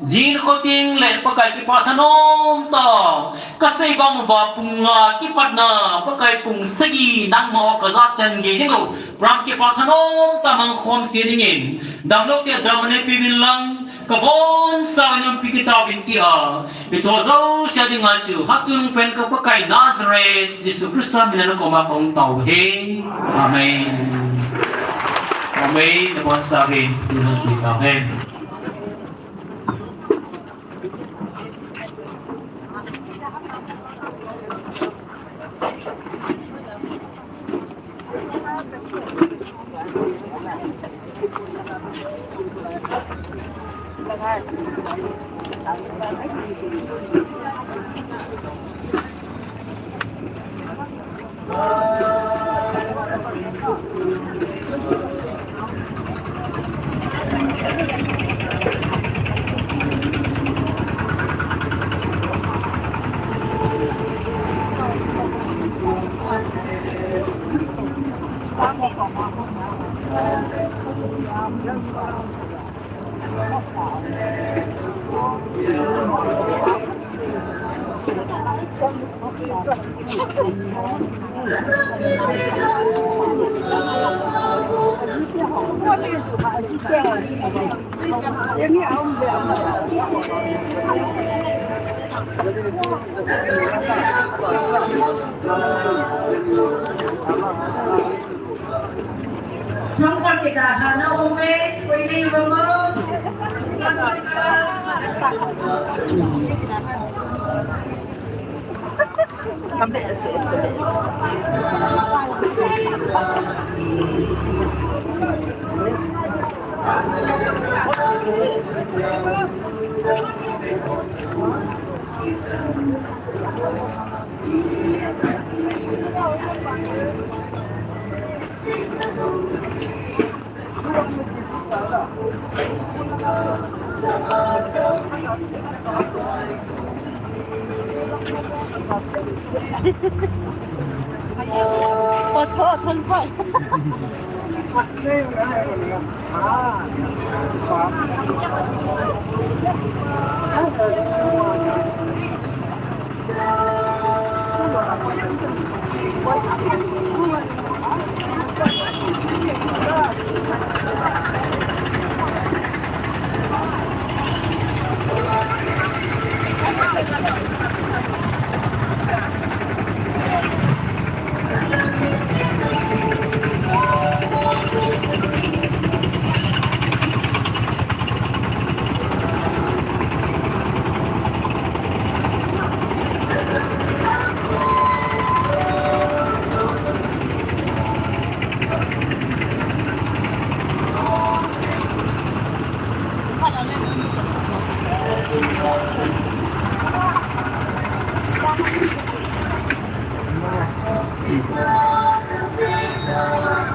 jing nikho teng le Pakai kipah thanom tah a, ka sei bang uva pung nga kipatna, Pakai pung sagi nangma o ka ja chan gei ding u, program kipah thanom tah a mang khom se dingin, damlou te dam nei peh uvin lang, ka bonchauvin umpi kit tauvin tia, hiche jouse dinga chu, hatchungnung pen ka Pakai Nazareth, Jesu Christa min a na koma kahung tao uve. Amen. Amen. Na bonchauvin, umpi tauvin.